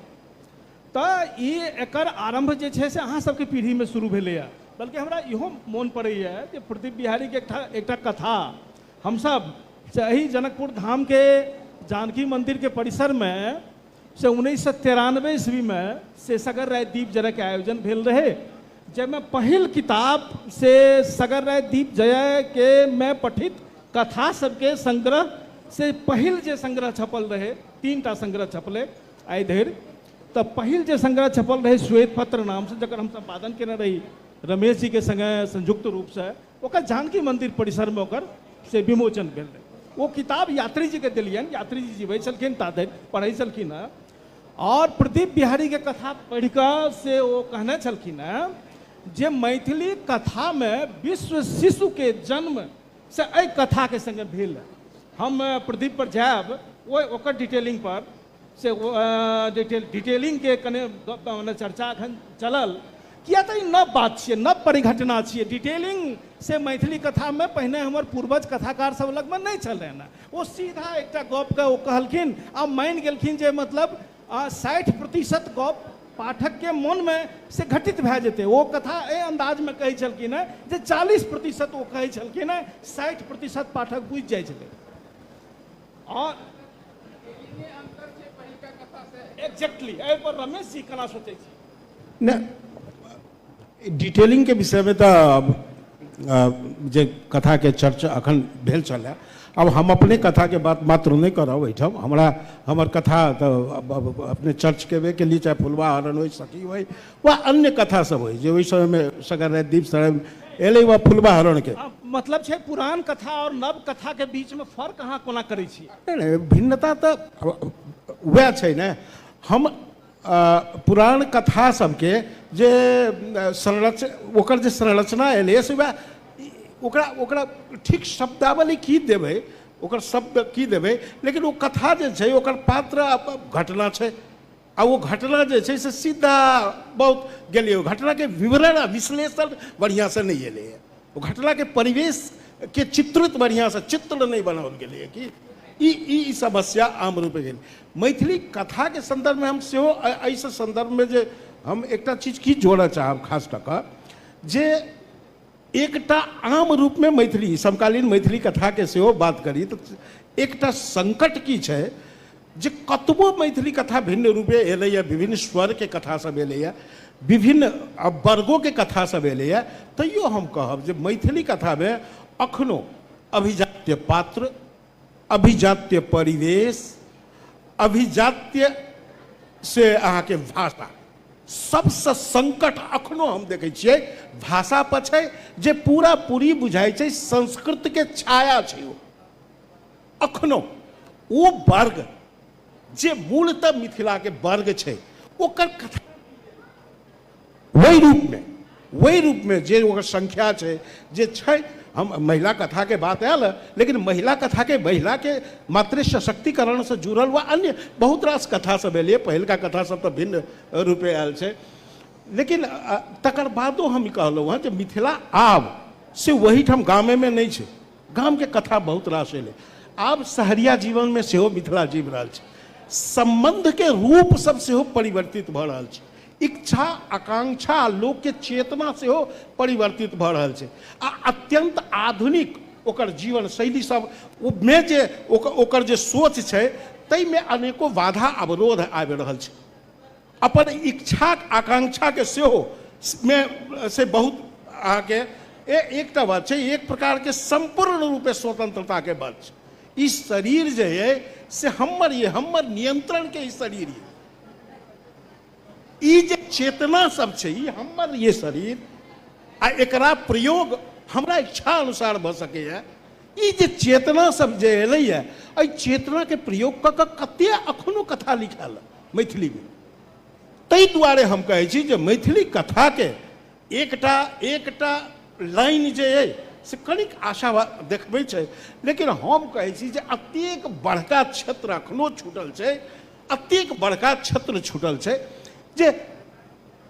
तऽ ई एकर आरम्भ जे छै से अहाँ सबके पीढ़ीमे शुरू भेलैए। बल्कि हमरा इहो मोन पड़ैए जे प्रदीप बिहारीके एकटा एकटा कथा हमसब से एहि जनकपुर धामके जानकी मंदिरके परिसरमे से 1993 ईस्वीमे से सगर राय दीप जरयके आयोजन भेल रहै, जाहिमे पहिल किताब से सगर राय दीप जय के में पठित कथा सबके संग्रह से पहिल जे संग्रह छपल रहै, 3टा संग्रह छपलै आइ धरि। तऽ पहिल जे संग्रह छपल रहै श्वेत पत्र नामसँ, जकर हम सम्पादन केने रही रमेश जी के संगे संयुक्त रूपसँ, ओकर जानकी मंदिर परिसरमे ओकर से विमोचन भेल रहै। ओ किताब यात्री जी के देलियनि, यात्री जी जीबै छलखिन ता धरि पढ़ै छलखिन हेँ, और प्रदीप बिहारी के कथा पढ़ि कऽ से ओ कहने छलखिन हेँ जे मैथिली कथामे विश्व शिशु के जन्म से एहि कथाके संगे भेल। हम प्रदीप पर जायब ओहि ओकर डिटेलिंग पर से डिटेलिंगके कने मने चर्चा अखन चलल, किया तऽ ई नव बात छियै, नव परिघटना छियै। डिटेलिंग से मैथिली कथामे पहिने हमर पूर्वज कथाकार सब लगमे नहि छलनि हेँ। ओ सीधा एकटा गपके ओ कहलखिन आ मानि गेलखिन जे मतलब 60% गप पाठकके मोनमे से घटित भए जेतै। ओ कथा एहि अन्दाजमे कहै छलखिन हेँ जे 40% ओ कहै छलखिन हेँ, 60% पाठक बुझि जाइ छलै। और एग्जैक्टली एहि पर रमेश जी केना सोचै छी? नहि, डिटेलिंगके विषयमे तऽ जे कथाके चर्चा अखन भेल छलै, अब हम अपने कथाके बात मात्र नहि करब एहिठाम। हमरा हमर कथा तऽ अपने चर्च केबे के लिए, चाहे फुलवा हरण होइ, सखी होइ वा अन्य कथा सब होइ जे ओहि समयमे सगर राति दीप सराय एलै वा फुलवा हरण के मतलब छै पुरान कथा और नव कथा के बीच में फर्क अहाँ कोना करै छी? नहि नहि, भिन्नता तऽ वएह छै ने। हम पुरान कथा सबके जे संरच ओकर जे संरचना एलै से वएह ओकरा ओकरा ठीक शब्दावली की देबै, ओकर शब्द की देबै, लेकिन ओ कथा जे छै ओकर पात्र घटना छै, आ ओ घटना जे छै से सीधा बहुत गेलियै, ओ घटनाके विवरण आ विश्लेषण बढ़िआँसँ नहि एलैए, ओ घटनाके परिवेशके चित्रित बढ़िआँसँ चित्र नहि बनाओल गेलैए। कि ई ई समस्या आम रूपे गेल मैथिली कथाके सन्दर्भमे। हम सेहो एहिसँ सन्दर्भमे जे हम एकटा चीज की जोड़ऽ चाहब खास कऽ कऽ, जे एकटा आम रूपमे मैथिली समकालीन मैथिली कथाके सेहो बात करी तऽ एकटा संकट की छै जे कतबो मैथिली कथा भिन्न रूपे एलैए, विभिन्न स्वरके कथा सब एलैए, विभिन्न वर्गोके कथा सब एलैए, तैयो हम कहब जे मैथिली कथामे अखनो अभिजात्य पात्र, अभिजात्य परिवेश, अभिजात्य से अहाँके भाषा, सबसँ संकट अखनो हम देखै छियै भाषा पर छै, जे पूरा पूरी बुझाइ छै संस्कृतके छाया छै। ओ अखनो ओ वर्ग जे मूलतः मिथिलाके वर्ग छै ओकर कथा ओहि रूपमे जे ओकर संख्या छै जे छै। हम महिला कथाके बात आयल, लेकिन महिला कथाके महिलाके मातृ सशक्तिकरणसँ जुड़ल वा अन्य बहुत रास कथा सब एलियै, पहिलका कथा सब तऽ भिन्न रूपे आयल छै, लेकिन तकर बादो हम कहलहुँ हँ जे मिथिला आब से ओहिठाम गामेमे नहि छै, गामके कथा बहुत रास एलै, आब शहरिया जीवनमे सेहो मिथिला जीव रहल छै, सम्बन्धके रूप सब सेहो परिवर्तित भऽ रहल छै, इच्छा आकांक्षा लोकके चेतना सेहो परिवर्तित भऽ रहल छै, आ अत्यंत आधुनिक ओकर जीवन शैली सब मे जे ओकर जे सोच छै ताहिमे अनेको बाधा अवरोध आबि रहल छै, अपन इच्छा आकांक्षाके सेहो मे से बहुत अहाँके एकटा बात छै, एक प्रकारके सम्पूर्ण रूपे स्वतंत्रताके बात छै। ई शरीर जे अइ से हमर ये, हमर नियंत्रणके ई शरीर ये, ई जे चेतना सब छै ई हमर ये शरीर आ एकरा प्रयोग हमरा इच्छा अनुसार भऽ सकैए। ई जे चेतना सब जे एलैए एहि चेतनाके प्रयोग कऽ कऽ कते अखनो कथा लिखायल मैथिलीमे। ताहि दुआरे हम कहै छी जे मैथिली कथाके एकटा एकटा लाइन जे अइ से कनिक आशा देखबै छै, लेकिन हम कहै छी जे अतेक बड़का क्षेत्र अखनो छूटल छै, अतेक बड़का क्षेत्र छूटल छै जे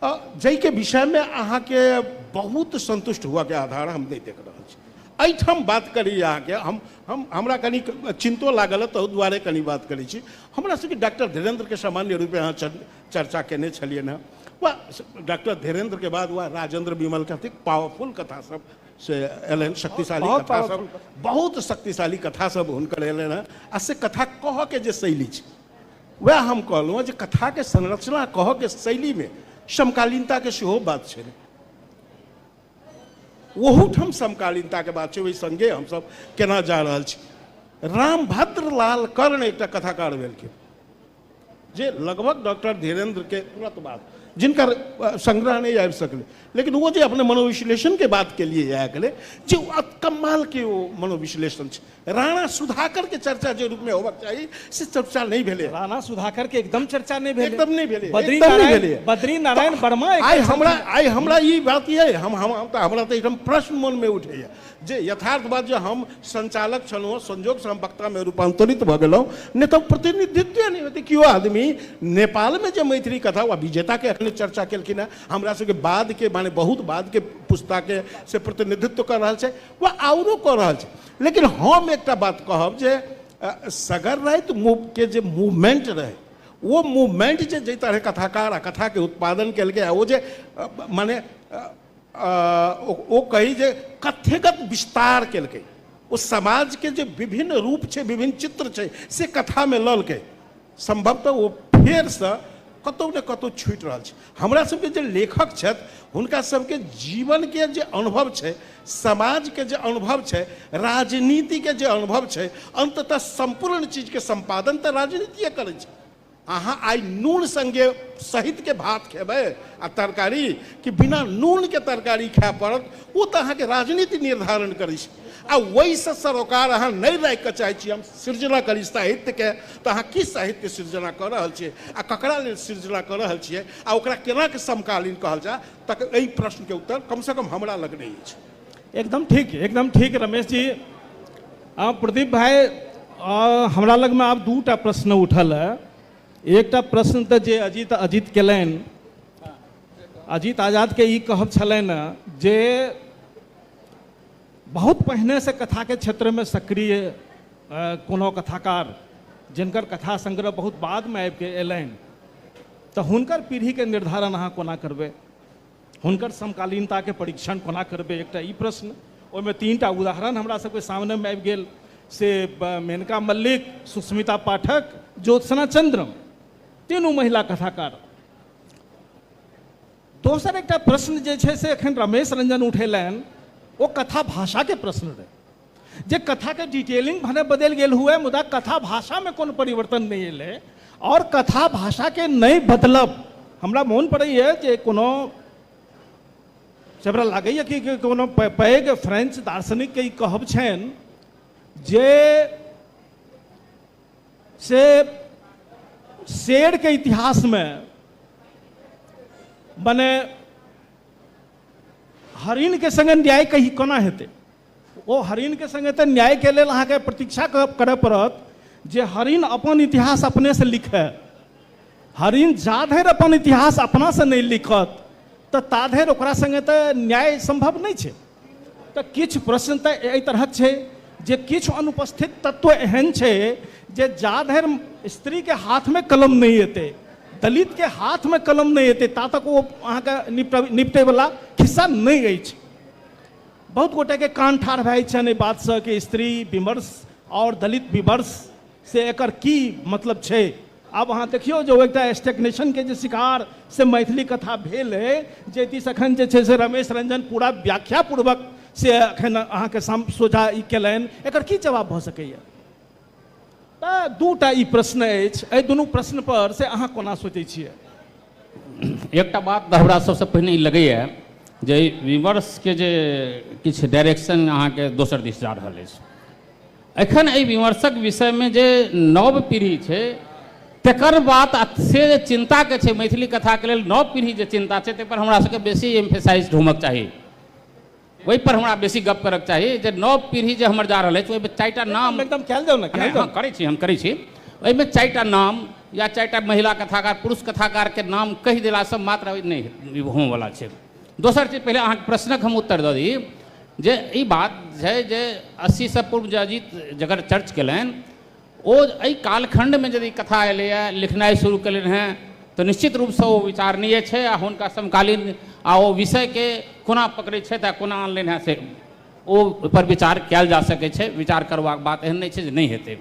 जाहिके विषयमे अहाँके बहुत संतुष्ट हुअके आधार हम नहि देख रहल छी। एहिठाम बात करी अहाँके हम हम हमरा कनि चिंतो लागल ताहि दुआरे कनि बात करै छी। हमरा सबके डॉक्टर धीरेन्द्रके सामान्य रूपे अहाँ चर्चा केने छलियनि हँ, वा डॉक्टर धीरेन्द्रके बाद वा राजेंद्र विमल के अतेक पावरफुल कथा सब से एलनि, शक्तिशाली कथा सब, बहुत शक्तिशाली कथा सब हुनकर एलनि हँ, आ से कथा कहऽके जे शैली छै वएह हम कहलहुँ जे कथाके संरचना कहऽके शैलीमे समकालीनताके सेहो बात छै, ओहूठाम समकालीनताके बात छै, ओहि सङ्गे हमसब केना जा रहल छी। रामभद्र लाल कर्ण एकटा कथाकार भेलखिन जे लगभग डॉक्टर धीरेन्द्र के तुरंत बाद, जिनकर संग्रह नहीं आबि सकलै, लेकिन वो जे अपने मनोविश्लेषण के बात के लिए आयल गेलै जे कमाल के वो मनोविश्लेषण छै। राणा सुधाकर के चर्चा जे रूप में होबाक चाही से चर्चा नहीं भेलै, राणा सुधाकर के एकदम चर्चा नहीं भेलै, एकदम नहीं भेलै, एकदम नहीं भेलै। बद्री नारायण वर्मा आइ हमरा ई बात ये हम हमरा तऽ एकदम प्रश्न मन में उठैया जे यथार्थ बात जे हम संचालक छलहुँ, संजोगसँ हम वक्तामे रूपांतरित भऽ गेलहुँ, नहि तऽ प्रतिनिधित्व नहि होतै। केओ आदमी नेपालमे जे मैथिली कथा वा विजेताके अखने चर्चा केलखिन हेँ, हमरा सबके बादके माने बहुत बादके पुस्ताके से प्रतिनिधित्व कऽ रहल छै वा आओरो कऽ रहल छै। लेकिन हम एकटा बात कहब जे सगर राति के जे मूवमेंट रहै वो मूवमेंट जे जाहि तरह कथाकार आ कथाके उत्पादन केलकै आ ओ जे माने ओ कही जे कथ्यगत विस्तार केलकै, ओ समाजके जे विभिन्न रूप छै विभिन्न चित्र छै से कथामे ललकै, संभवतः ओ फेरसँ कतहु ने कतहु छूटि रहल छै। हमरा सबके जे लेखक छथि हुनका सबके जीवनके जे अनुभव छै, समाजके जे अनुभव छै, राजनीतिके जे अनुभव छै, अन्ततः सम्पूर्ण चीजके सम्पादन तऽ राजनीतिए करै छै। अहाँ आइ नून संगे सहितके भात खेबै आ तरकारी कि बिना नूनके तरकारी खाय पड़त, ओ तऽ अहाँके राजनीति निर्धारण करै छै। आ ओहिसँ सरोकार अहाँ नहि राखि कऽ चाहै छी हम सृजना करी साहित्यके, तऽ अहाँ की साहित्य सृजना कऽ रहल छियै आ ककरा लेल सृजना कऽ रहल छियै आ ओकरा केना के समकालीन कहल जाय, तक एहि प्रश्नके उत्तर कमसँ कम हमरा लग नहि अछि। एकदम ठीक, एकदम ठीक रमेश जी। प्रदीप भाई, हमरा लगमे आब दूटा प्रश्न उठल है। एकटा प्रश्न तऽ जे अजीत अजीत केलनि, अजीत आजाद के ई कहब छलनि जे बहुत पहिने से कथा के क्षेत्र में सक्रिय कोनो कथाकार जिनकर कथा संग्रह बहुत बाद में आबि के एलनि, तऽ हुनकर पीढ़ी के निर्धारण अहाँ कोना करबै, हुनकर समकालीनता के परीक्षण कोना करबै, एकटा ई प्रश्न। ओहिमे तीनटा उदाहरण हमरा सबके सामने में आबि गेल, से मेनका मल्लिक, सुस्मिता पाठक, ज्योत्सना चंद्रम, तीनू महिला कथाकार। दोसर एकटा प्रश्न जे छै से एखन रमेश रंजन उठेलनि, ओ कथा भाषा के प्रश्न रहै, जे कथा के डिटेलिंग भने बदलि गेल हुए मुदा कथा भाषा में कोनो परिवर्तन नहि एलै। और कथा भाषा के नहि बदलब, हमरा मोन पड़ैए जे कोनो हमरा लागैए कि कोनो पैघ फ्रेंच दार्शनिक के ई कहब छनि जे से शेर के इतिहास में मने हरिण के संगे न्याय कही कोना हेतै, ओ हरिण के संगे तऽ न्याय के लेल अहाँके प्रतीक्षा करय पड़त जे हरिण अपन इतिहास अपने से लिखे। हरिण जा धरि अपन इतिहास अपना से नहि लिखत तऽ ता धरि ओकरा संगे तऽ न्याय संभव नहि छै। तऽ किछु प्रश्न तऽ एहि तरहक छै जे किछु अनुपस्थित तत्व एहन छै जे जा धरि स्त्रीके हाथमे कलम नहि एतै, दलितके हाथमे कलम नहि एतै, ता तक ओ अहाँके निपटैवला खिस्सा नहि अछि। बहुत गोटेके कान ठाढ़ भए जाइ छनि एहि बातसँ कि स्त्री विमर्श आओर दलित विमर्श से एकर की मतलब छै। आब अहाँ देखियौ जे ओ एकटा स्टेगनेशनके जे शिकार से मैथिली कथा भेल अइ, जे दिस एखन जे छै से रमेश रंजन पूरा व्याख्यापूर्वक से एखन अहाँके सोझा ई केलनि, एकर की जवाब भऽ सकैए? तऽ दूटा ई प्रश्न अछि, एहि दुनू प्रश्न पर से अहाँ कोना सोचै छियै? एकटा बात तऽ हमरा सबसँ पहिने ई लगैए जे विमर्शके जे किछु डायरेक्शन अहाँके दोसर दिस जा रहल अछि। एखन एहि विमर्शक विषयमे जे नव पीढ़ी छै तकर बात आ से जे चिन्ताके छै मैथिली कथाके लेल, नव पीढ़ी जे चिन्ता छै ताहिपर हमरा सबके बेसी एम्फेसाइज होमक चाही, ओहिपर हमरा बेसी गप करक चाही जे नव पीढ़ी जे हमर जा रहल अछि ओहिमे चारिटा नाम एकदम कयल जाउ ने, कयल जाउ। हँ, करै छी, हम करै छी। ओहिमे चारिटा नाम या चारिटा महिला कथाकार, पुरुष कथाकारके नाम कहि देलासँ मात्र नहि होमवला छै। दोसर चीज, पहिले अहाँके प्रश्नक हम उत्तर दऽ दी जे ई बात छै जे 80 सँ पूर्व जे अजीत जकर चर्च केलनि, ओ एहि कालखण्डमे यदि कथा एलैए, लिखनाइ शुरू केलनि हेँ तऽ निश्चित रूपसँ ओ विचारणीय छै आ हुनका समकालीन आ ओ विषयके कोना पकड़ै छथि आ कोना आनलनि हेँ से ओ ओहिपर विचार कयल जा सकै छै। विचार करबाक बात एहन नहि छै जे नहि हेतै।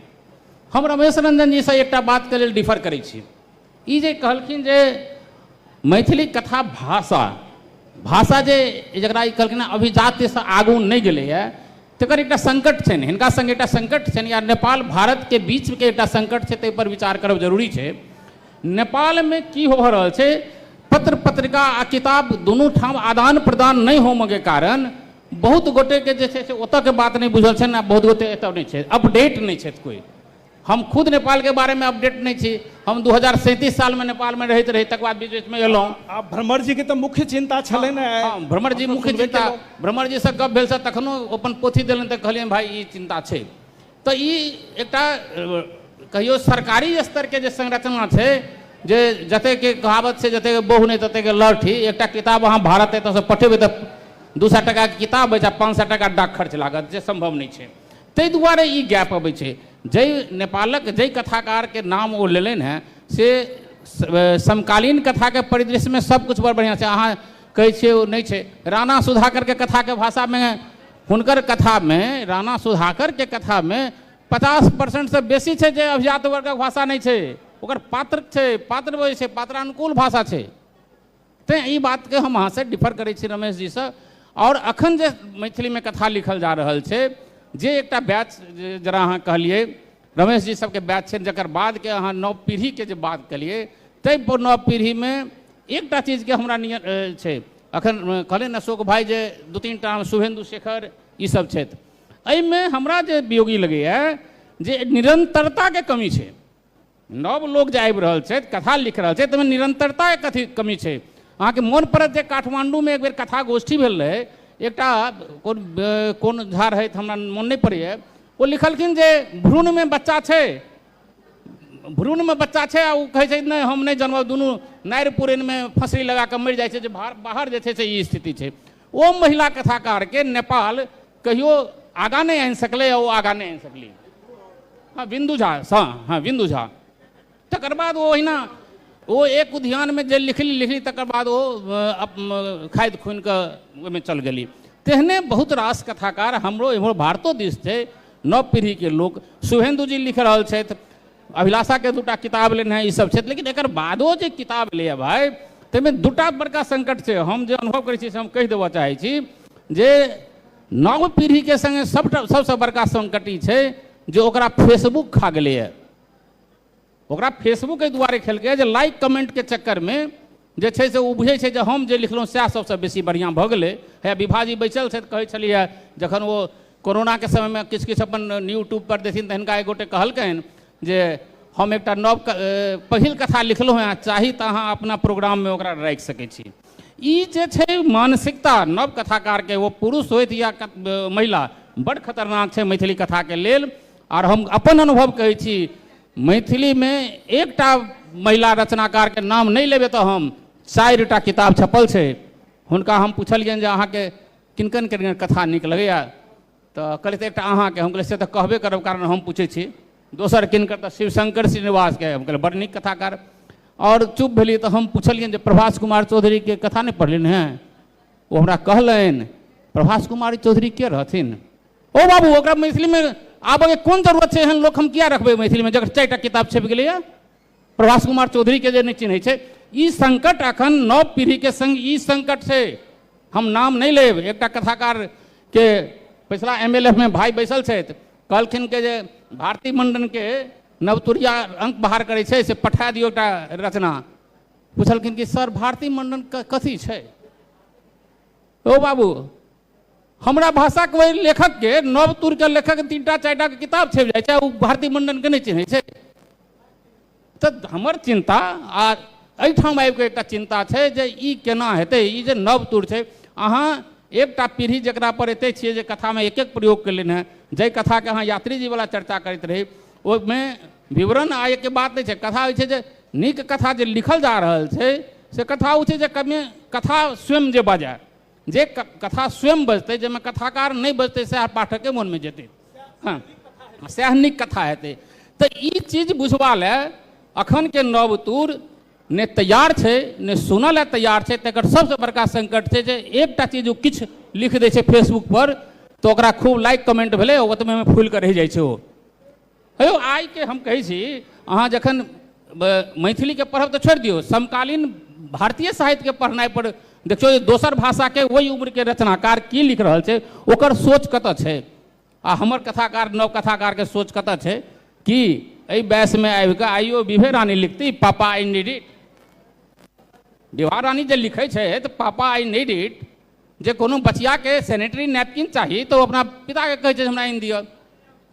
हम रमेश रंजन जीसँ एकटा बातके लेल डिफर करै छी। ई जे कहलखिन जे मैथिली कथा भाषा भाषा जे जकरा ई कहलखिन अभिजात्यसँ आगू नहि गेलैए तकर एकटा संकट छनि, हिनका संग एकटा संकट छनि या नेपाल भारतके बीचके एकटा संकट छै, ताहिपर विचार करब जरूरी छै। नेपालमे की भऽ रहल छै, पत्र पत्रिका आ किताब दुनू ठाम आदान प्रदान नहि होमऽके कारण बहुत गोटेके जे छै से ओतऽके बात नहि बुझल छनि आ बहुत गोटे एतऽ नहि छै, अपडेट नहि छथि कोइ। हम खुद नेपालके बारेमे अपडेट नहि छी। हम 2037 सालमे नेपालमे रहैत रही, तकर बाद बीच बीचमे एलहुँ। आ भ्रमर जीके तऽ मुख्य चिन्ता छलै ने। हँ, भ्रमर जी मुख्य चिन्ता, भ्रमर जीसँ गप भेल से तखनो अपन पोथी देलनि तऽ कहलियनि भाइ ई चिन्ता छै। तऽ ई एकटा कहियो सरकारी स्तरके जे संरचना छै, जे जतेक कहावत छै जतेक बहु नहि ततेक लहठी, एकटा किताब अहाँ भारत एतऽसँ पठेबै तऽ 200 टाकाके किताब अछि आ 500 टाका डाक खर्च लागत, जे सम्भव नहि छै। ताहि दुआरे ई गैप अबै छै। जाहि नेपालक जाहि कथाकारके नाम ओ लेलनि हेँ से समकालीन कथाके परिदृश्यमे सब किछु बड़ बढ़िआँ छै। अहाँ कहै छियै ओ नहि छै। राणा सुधाकरके कथाके भाषामे, हुनकर कथामे, राणा सुधाकरके कथामे 50% बेसी छै जे अभिजात वर्गक भाषा नहि छै, ओकर पात्र छै, पात्र बजै छै, पात्रानुकूल भाषा छै। तेँ ई बातके हम अहाँसँ डिफर करै छी रमेश जीसँ। आओर अखन जे मैथिलीमे कथा लिखल जा रहल छै, जे एकटा बैच जरा अहाँ कहलियै रमेश जी सबके बैच छै, जकर बादके अहाँ नव पीढ़ीके जे बात केलियै, ताहि नव पीढ़ीमे एकटा चीजके हमरा नियन छै। अखन कहलियै ने अशोक भाई जे 2-3 टा शुभेन्दु शेखर ई सब छथि, एहिमे हमरा जे वियोगी लगैए जे निरन्तरताके कमी छै। नव लोक जे आबि रहल छथि, कथा लिख रहल छथि, ताहिमे निरन्तरताके कथी कमी छै। अहाँके मोन पड़त जे काठमाण्डूमे एक बेर कथा गोष्ठी भेल रहै, एकटा कोन कोन झा रहथि, हमरा मोन नहि पड़ैए, ओ लिखलखिन जे भ्रूणमे बच्चा छै, भ्रूणमे बच्चा छै आ ओ कहै छै नहि हम नहि जनमब, दुनू नारि पुरैनमे फँसरी लगा कऽ मरि जाइ छै, जे बाहर जे छै से ई स्थिति छै। ओ महिला कथाकारके नेपाल कहियो आगाँ नहि आनि सकलै आ ओ आगाँ नहि आनि सकली। हँ, बिन्दु झा, हँ हँ बिन्दु झा। तकर बाद ओ ओहिना ओ एक उद्यानमे जे लिखली लिखली, तकर बाद ओ खादि खुनि कऽ ओहिमे चल गेली। तेहने बहुत रास कथाकार हमरो इम्हर भारतो दिस छै, नव पीढ़ीके लोक। शुभेन्दु जी लिख रहल छथि, अभिलाषाके दूटा किताब लेने हैं, ई सब छथि। लेकिन एकर बादो जे किताब एलैए भाइ, ताहिमे दूटा बड़का संकट छै। हम जे अनुभव करै छी से हम कहि देबऽ चाहै छी जे नव पीढ़ीके सङ्गे सबटा सबसँ बड़का संकट ई छै जे ओकरा फेसबुक खा गेलैए। ओकरा फेसबुक एहि दुआरे खेलकै जे लाइक कमेंटके चक्करमे जे छै से ओ बुझै छै जे हम जे लिखलहुँ सएह सबसँ बेसी बढ़िआँ भऽ गेलै। हे विभाजी बैसल छथि, कहै छलियै जखन ओ कोरोनाके समयमे किछु किछु अपन यूट्यूबपर देथिन तऽ हिनका एक गोटे कहलकनि जे हम एकटा नव पहिल कथा लिखलहुँ हेँ, चाही तऽ अहाँ अपना प्रोग्राममे ओकरा राखि सकै छी। ई जे छै मानसिकता नव कथाकारके, ओ पुरुष होथि या महिला, बड़ खतरनाक छै मैथिली कथाके लेल। आर हम अपन अनुभव कहै छी, मैथिलीमे एकटा महिला रचनाकारके नाम नहि लेबै तऽ हम 4टा किताब छपल छै। हुनका हम पुछलियनि जे अहाँके किनकन किनकन कथा नीक लगैए, तऽ कहलथि एकटा अहाँके। हम कहलियै से तऽ कहबे करब, कारण हम पूछै छी। दोसर किनकर, तऽ शिवशंकर श्रीनिवासके। हम कहलियै बड़ नीक कथाकार। आओर चुप भेलियै तऽ हम पुछलियनि जे प्रभास कुमार चौधरीके कथा नहि पढ़लियनि हेँ? ओ हमरा कहलनि प्रभास कुमार चौधरी के रहथिन? ओ बाबू, ओकरा मैथिलीमे आबऽके कोन जरूरत छै? एहन लोक हम किया रखबै मैथिलीमे जकर 4टा किताब छपि गेलैए? प्रभास कुमार चौधरीके जे नहि चिन्है छै। ई संकट अखन नव पीढ़ीके संग ई संकट छै। हम नाम नहि लेब, एकटा कथाकार के पिछला MLF में भाई बैसल छथि, कहलखिन के जे भारती मंडनके नवतुरिया अंक बाहर करै छै से पठा दियौ एकटा रचना। पुछलखिन कि सर भारती मंडन कथी छै? ओ बाबू, हमरा भाषाके ओहि लेखकके नवतुरके लेखक 3टा 4टा के किताब छपि जाइ छै, ओ भारती मंडनके नहि चिन्है छै। तऽ हमर चिन्ता आ एहिठाम आबिकऽ एकटा चिन्ता छै जे ई केना हेतै। ई जे नव तुर छै, अहाँ एकटा पीढ़ी जकरा पर एते छियै जे कथामे एक एक प्रयोग केलनि हेँ, जाहि कथाके अहाँ यात्रीजीवला चर्चा करैत रही ओहिमे विवरण आयके बात नहि छै। कथा होइ छै जे नीक कथा जे लिखल जा रहल छै से कथा ओ छै जे कमे कथा स्वयं जे बजाय, जे कथा स्वयं बजतै, जाहिमे कथाकार नहि बजतै सएह पाठकके मोनमे जेतै, हँ सएह नीक कथा हेतै। तऽ ई चीज बुझबा लए अखनके नव तूर ने तैयार छै ने सुनऽ लए तैयार छै। तकर सबसँ बड़का संकट छै जे एकटा चीज ओ किछु लिख दै छै फेसबुक पर तऽ ओकरा खूब लाइक कमेंट भेलै, ओतबेमे फूलि कऽ रहि जाइ छै ओ। हेयौ आइके हम कहै छी, अहाँ जखन मैथिलीके पढ़ब तऽ छोड़ि दियौ, समकालीन भारतीय साहित्यके पढ़नाइ पर देखियौ जे दोसर भाषाके ओहि उम्रके रचनाकार की लिख रहल छै, ओकर सोच कतऽ छै आ हमर कथाकार नव कथाकारके सोच कतऽ छै। कि एहि वयसमे आबिकऽ आइयो विभे रानी लिखती पापा I need it? Vibha Rani जे लिखै छै तऽ पापा I need it, जे कोनो बचियाके सैनिटरी नैपकिन चाही तऽ ओ अपना पिताके कहै छै हमरा आनि दिअ।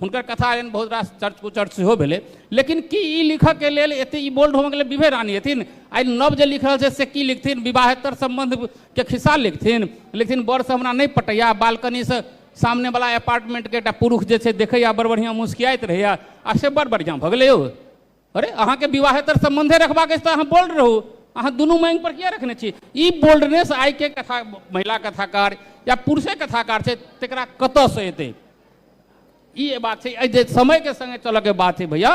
हुनकर कथा एहन बहुत रास चर्च कुचर्च सेहो भेलै। लेकिन की ई लिखऽके लेल एते ई बोल्ड होबऽके लेल विभे रानी हेथिन? आइ नव जे लिख रहल छै से की लिखथिन? विवाहेतर सम्बन्धके खिस्सा लिखथिन? लिखथिन बरसँ हमरा नहि पटैया, बालकनीसँ सामनेवला अपार्टमेंटके एकटा पुरुष जे छै देखैया बड़ बढ़िआँ मुस्कियाइत रहैया आ से बड़ बढ़िआँ भऽ गेलै यौ। अरे अहाँके विवाहेतर सम्बन्धे रखबाक अछि तऽ अहाँ बोल्ड रहू, अहाँ दुनू माँग पर किया रखने छी? ई बोल्डनेस आइके कथा महिला कथाकार या पुरुषे कथाकार छै तकरा कतऽसँ एतै? ई बात छै एहि जे समयके सङ्गे चलऽके बात छै भैया,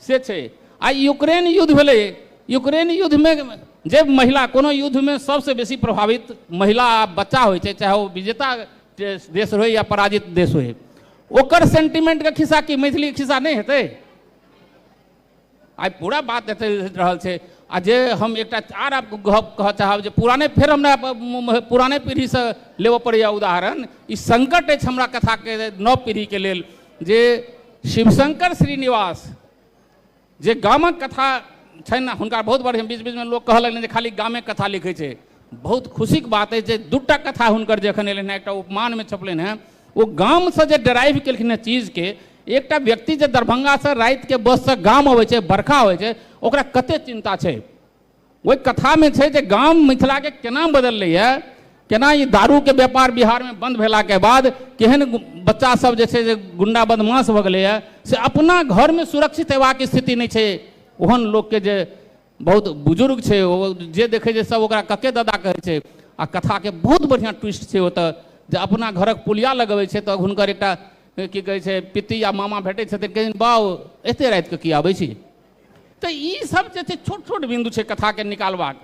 से छै। आ यूक्रेन युद्ध भेलै, यूक्रेन युद्धमे जे महिला कोनो युद्धमे सबसँ बेसी प्रभावित महिला आ बच्चा होइ छै, चाहे ओ विजेता देश होइ या पराजित देश होइ, ओकर सेंटिमेंटके खिस्सा की मैथिलीके खिस्सा नहि हेतै? आइ पूरा बात एतै रहल छै। आ जे हम एकटा आर गप कहऽ चाहब जे पुराने फेर हमरा पुराने पीढ़ीसँ लेबऽ पड़ैए उदाहरण। ई संकट अछि हमरा कथाके नव पीढ़ीके लेल जे शिवशंकर श्रीनिवास जे गामक कथा छनि हुनका बहुत बढ़िआँ, बीच बीचमे लोक कहऽ लगलनि जे खाली गामेके कथा लिखै छै। बहुत खुशीके बात अछि जे 2टा कथा हुनकर जे एखन एलनि हेँ, एकटा उपमानमे छपलनि हेँ, ओ गामसँ जे ड्राइव केलखिन हेँ चीजके। एकटा व्यक्ति जे दरभंगासँ रातिके बससँ गाम अबै छै, बरखा होइ छै, ओकरा कते चिन्ता छै। ओहि कथामे छै जे गाम मिथिलाके केना बदललैए केना ई दारूके व्यापार बिहारमे बंद भेलाके बाद केहन बच्चा सब जे छै से गुंडा बदमाश भऽ गेलैए, से अपना घरमे सुरक्षित हेबाक स्थिति नहि छै। ओहन लोकके जे बहुत बुजुर्ग छै, ओ जे देखै छै सब ओकरा कके दादा कहै छै। आ कथाके बहुत बढ़िआँ ट्विस्ट छै ओतऽ, जे अपना घरक पुलिया लगबै छै तऽ हुनकर एकटा की कहै छै पित्ती या मामा भेटै छथिन, कहै बाउ एते रातिके की आबै छी। तऽ ई सब जे छै छोट छोट बिन्दु छै कथाके निकालबाक,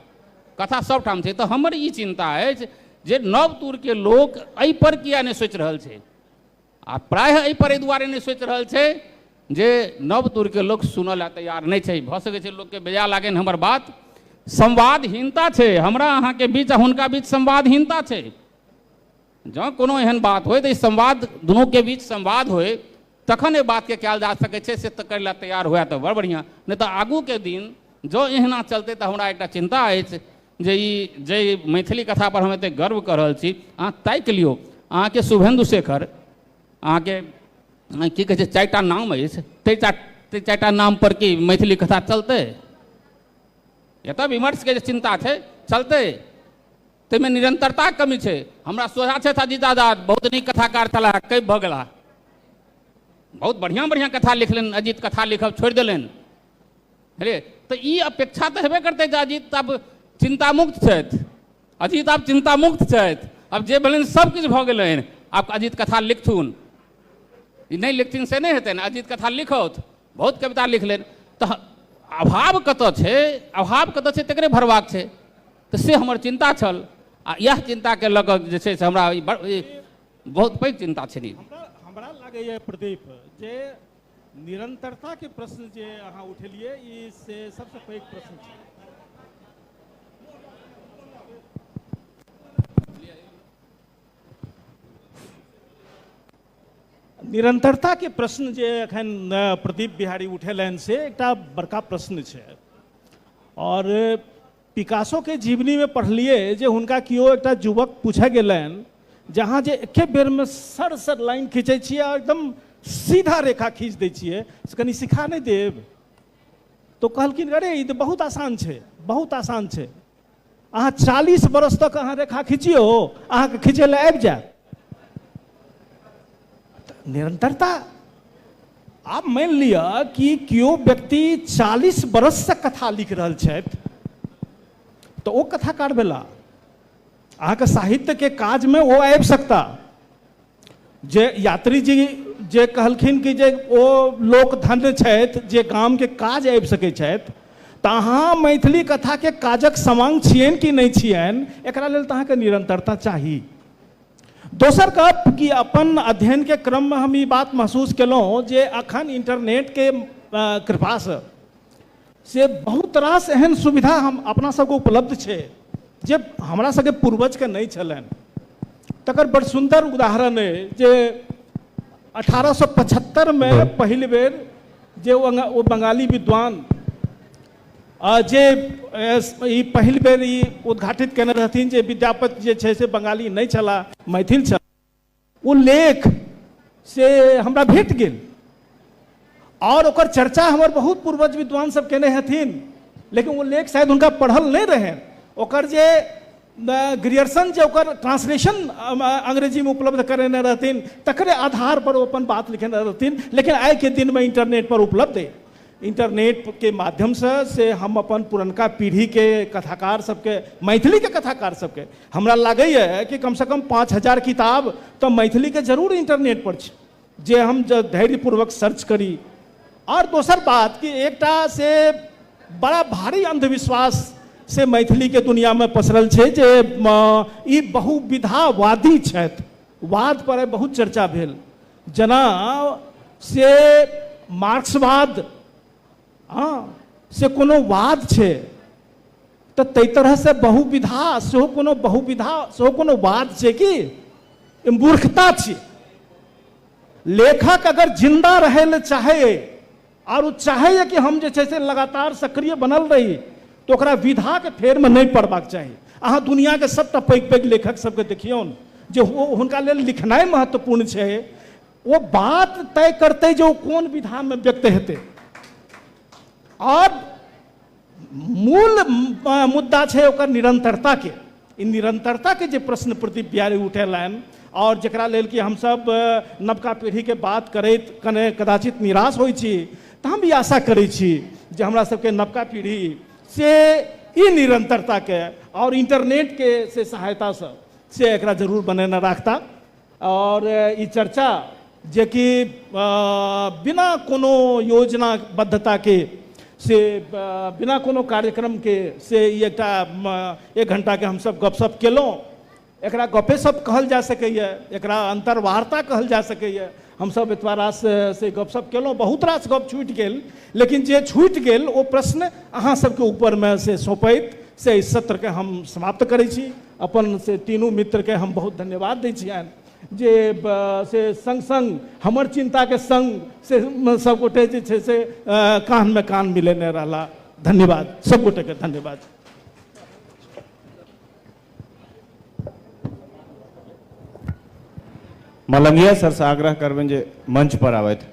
कथा सबठाम छै। तऽ हमर ई चिन्ता अछि जे नव तूरके लोक एहिपर किया नहि सोचि रहल छै, आ प्रायः एहिपर एहि दुआरे नहि सोचि रहल छै जे नव तूरके लोक सुनऽ लए तैयार नहि छै। भऽ सकै छै लोकके बेजा लागनि हमर बात। संवादहीनता छै हमरा अहाँके बीच आ हुनका बीच, संवादहीनता छै। जँ कोनो एहन बात होइ तऽ ई संवाद दुनूके बीच संवाद होइ तखन एहि बातके कयल जा सकै छै। से तऽ करै लए तैयार हुए तऽ बड़ बढ़िआँ, नहि तऽ आगूके दिन जँ एहिना चलतै तऽ हमरा एकटा चिन्ता अछि जे ई जे मैथिली कथापर हम एतेक गर्व कऽ रहल छी, अहाँ ताकि लियौ अहाँके शुभेन्दु शेखर, अहाँके की कहै छै 4टा नाम अछि, 4टा नामपर की मैथिली कथा चलतै? एतऽ विमर्शके जे चिन्ता छै चलतै, ताहिमे निरन्तरताके कमी छै। हमरा सोझा छथि अजित आजाद, बहुत नीक कथाकार छलाह, कवि भऽ गेलाह, बहुत बढ़िआँ बढ़िआँ कथा लिखलनि। अजित कथा लिखब छोड़ि देलनि, बुझलियै? तऽ ई अपेक्षा तऽ हेबे करतै जे अजित आब चिन्तामुक्त छथि, अजित आब चिन्तामुक्त छथि, आब जे भेलनि सब किछु भऽ गेलनि, आब अजित कथा लिखथुन। ई नहि लिखथिन से नहि हेतनि, अजित कथा लिखौथ, बहुत कविता लिखलनि। तऽ अभाव कतऽ छै, अभाव कतऽ छै तकरे भरबाक छै। तऽ से हमर चिन्ता छल, आ इएह चिन्ताके लऽ कऽ जे छै से हमरा बहुत पैघ चिन्ता छै। हमरा लागैए प्रदीप जे निरन्तरताके प्रश्न जे अहाँ उठेलियै ई से सबसँ पैघ प्रश्न छै। निरन्तरताके प्रश्न जे एखन प्रदीप बिहारी उठेलनि से एकटा बड़का प्रश्न छै। और पिकासोके जीवनीमे पढ़लियै जे हुनका केओ एकटा युवक पूछय गेलनि जहाँ जे एके बेरमे सर सर लाइन खींचै छियै आ एकदम सीधा रेखा खींच दै छियै, से कनि सिखा नहि देब? तो कहलखिन अरे ई तऽ बहुत आसान छै, बहुत आसान छै, अहाँ 40 बरस तक अहाँ रेखा खींचियौ, अहाँके खींचै लए आबि जायत। निरंतरता आब मानि लिअ कि केओ व्यक्ति 40 बरससँ कथा लिख रहल छथि तऽ ओ कथाकार भेला। अहाँके साहित्यके काजमे ओ आबि सकता। जे यात्री जी जे कहलखिन कि जे ओ लोक धन्य छथि जे गामके काज आबि सकै छथि, तऽ अहाँ मैथिली कथाके काजक समांग छियनि कि नहि छियनि, एकरा लेल तऽ अहाँके निरंतरता चाही। दोसर गप कि अपन अध्ययन के क्रम में हम ई बात महसूस केलहुँ जे अखन इंटरनेट के कृपासँ से बहुत रास एहन सुविधा हम अपना सबके उपलब्ध छै जे हमरा सबके पूर्वजके नहि छलनि। तकर बड़ सुन्दर उदाहरण अइ जे 1875 में पहिल बेर जे ओ बंगाली विद्वान जे ई पहिल बेर ई उद्घाटित केने रहथिन जे विद्यापति जे छै से बंगाली नहि छलाह, मैथिल छलाह, ओ लेख से हमरा भेट गेल और ओकर चर्चा हमर बहुत पूर्वज विद्वान सब केने हथिन, लेकिन ओ लेख शायद हुनका पढ़ल नहि रहनि। ओकर जे ग्रियर्सन जे ओकर ट्रांसलेशन अंग्रेजीमे उपलब्ध करेने रहथिन तकरे आधार पर ओ अपन बात लिखने रहथिन, लेकिन आइके दिनमे इंटरनेट पर उपलब्ध अइ। इंटरनेट के माध्यमसँ से हम अपन पुरनका पीढ़ीके कथाकार सबके, मैथिलीके कथाकार सबके, हमरा लागैए कि कमसँ कम 5000 किताब तऽ मैथिलीके जरूर इंटरनेट पर छै जे हम धैर्यपूर्वक सर्च करी। और दोसर बात कि एकटा से बड़ा भारी अंधविश्वास से मैथिलीके दुनियामे पसरल छै जे ई बहुविधावादी छथि। वाद पर बहुत चर्चा भेल, जेना से मार्क्सवाद हाँ से कोनो वाद छै तऽ ताहि तरहसँ बहुविधा सेहो कोनो बहुविधा सेहो कोनो वाद छै कि मूर्खता छै। लेखक अगर जिंदा रहै लए चाहै और ओ चाहैए कि हम जे छै से लगातार सक्रिय बनल रही तऽ ओकरा विधाके फेरमे नहि पड़बाक चाही। अहाँ दुनियाके सबटा पैघ पैघ लेखक सबके देखियौन जे ओ हुनका लेल लिखनाइ महत्वपूर्ण छै, ओ बात तय करतै जे ओ कोन विधामे व्यक्त हेतै। और मूल मुद्दा छै ओकर निरंतरताके। ई निरंतरताके जे प्रश्न प्रदीप बिहारी उठेलनि आओर जकरा लेल कि हमसब नवका पीढ़ीके बात करैत कने कदाचित निराश होइ छी, तऽ हम ई आशा करै छी जे हमरा सबके नवका पीढ़ी से ई निरंतरताके आओर इंटरनेटके से सहायतासँ से एकरा जरूर बनेने राखता। और ई चर्चा जेकि बिना कोनो योजनाबद्धताके से बिना कोनो कार्यक्रमके से ई एकटा एक घंटाके हमसब गपशप केलहुँ, एकरा गपेसप कहल जा सकैए, एकरा अंतर्वार्ता कहल जा सकैए। हमसब एतबा रास से गपशप केलहुँ, बहुत रास गप छूटि गेल, लेकिन जे छूटि गेल ओ प्रश्न अहाँ सबके ऊपरमे से सौंपैत से इस सत्रके हम समाप्त करै छी। अपन से तीनू मित्रके हम बहुत धन्यवाद दै छियनि जे से संग संग हमर चिंताके संग से सबगोटे जे छै से कानमे कान मिलेने रहला। धन्यवाद सबगोटेके, धन्यवाद। मलंगिया सर से आग्रह करबनि जे मंच पर आबथि।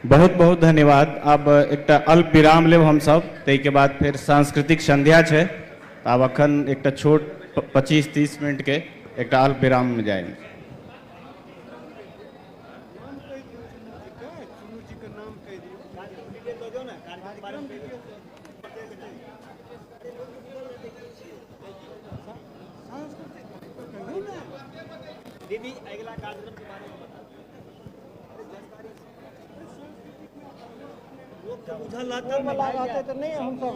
बहुत बहुत धन्यवाद। अब एकटा अल्प विराम लेब हम सब, ताहिके बाद फिर सांस्कृतिक संध्या छै। आब अखन एकटा छोट 25-30 मिनट के एकटा अल्प विराम में जाए। दीदी अगला कार्यक्रम के बारे में बता बुझल रहता तो नहीं हम सब।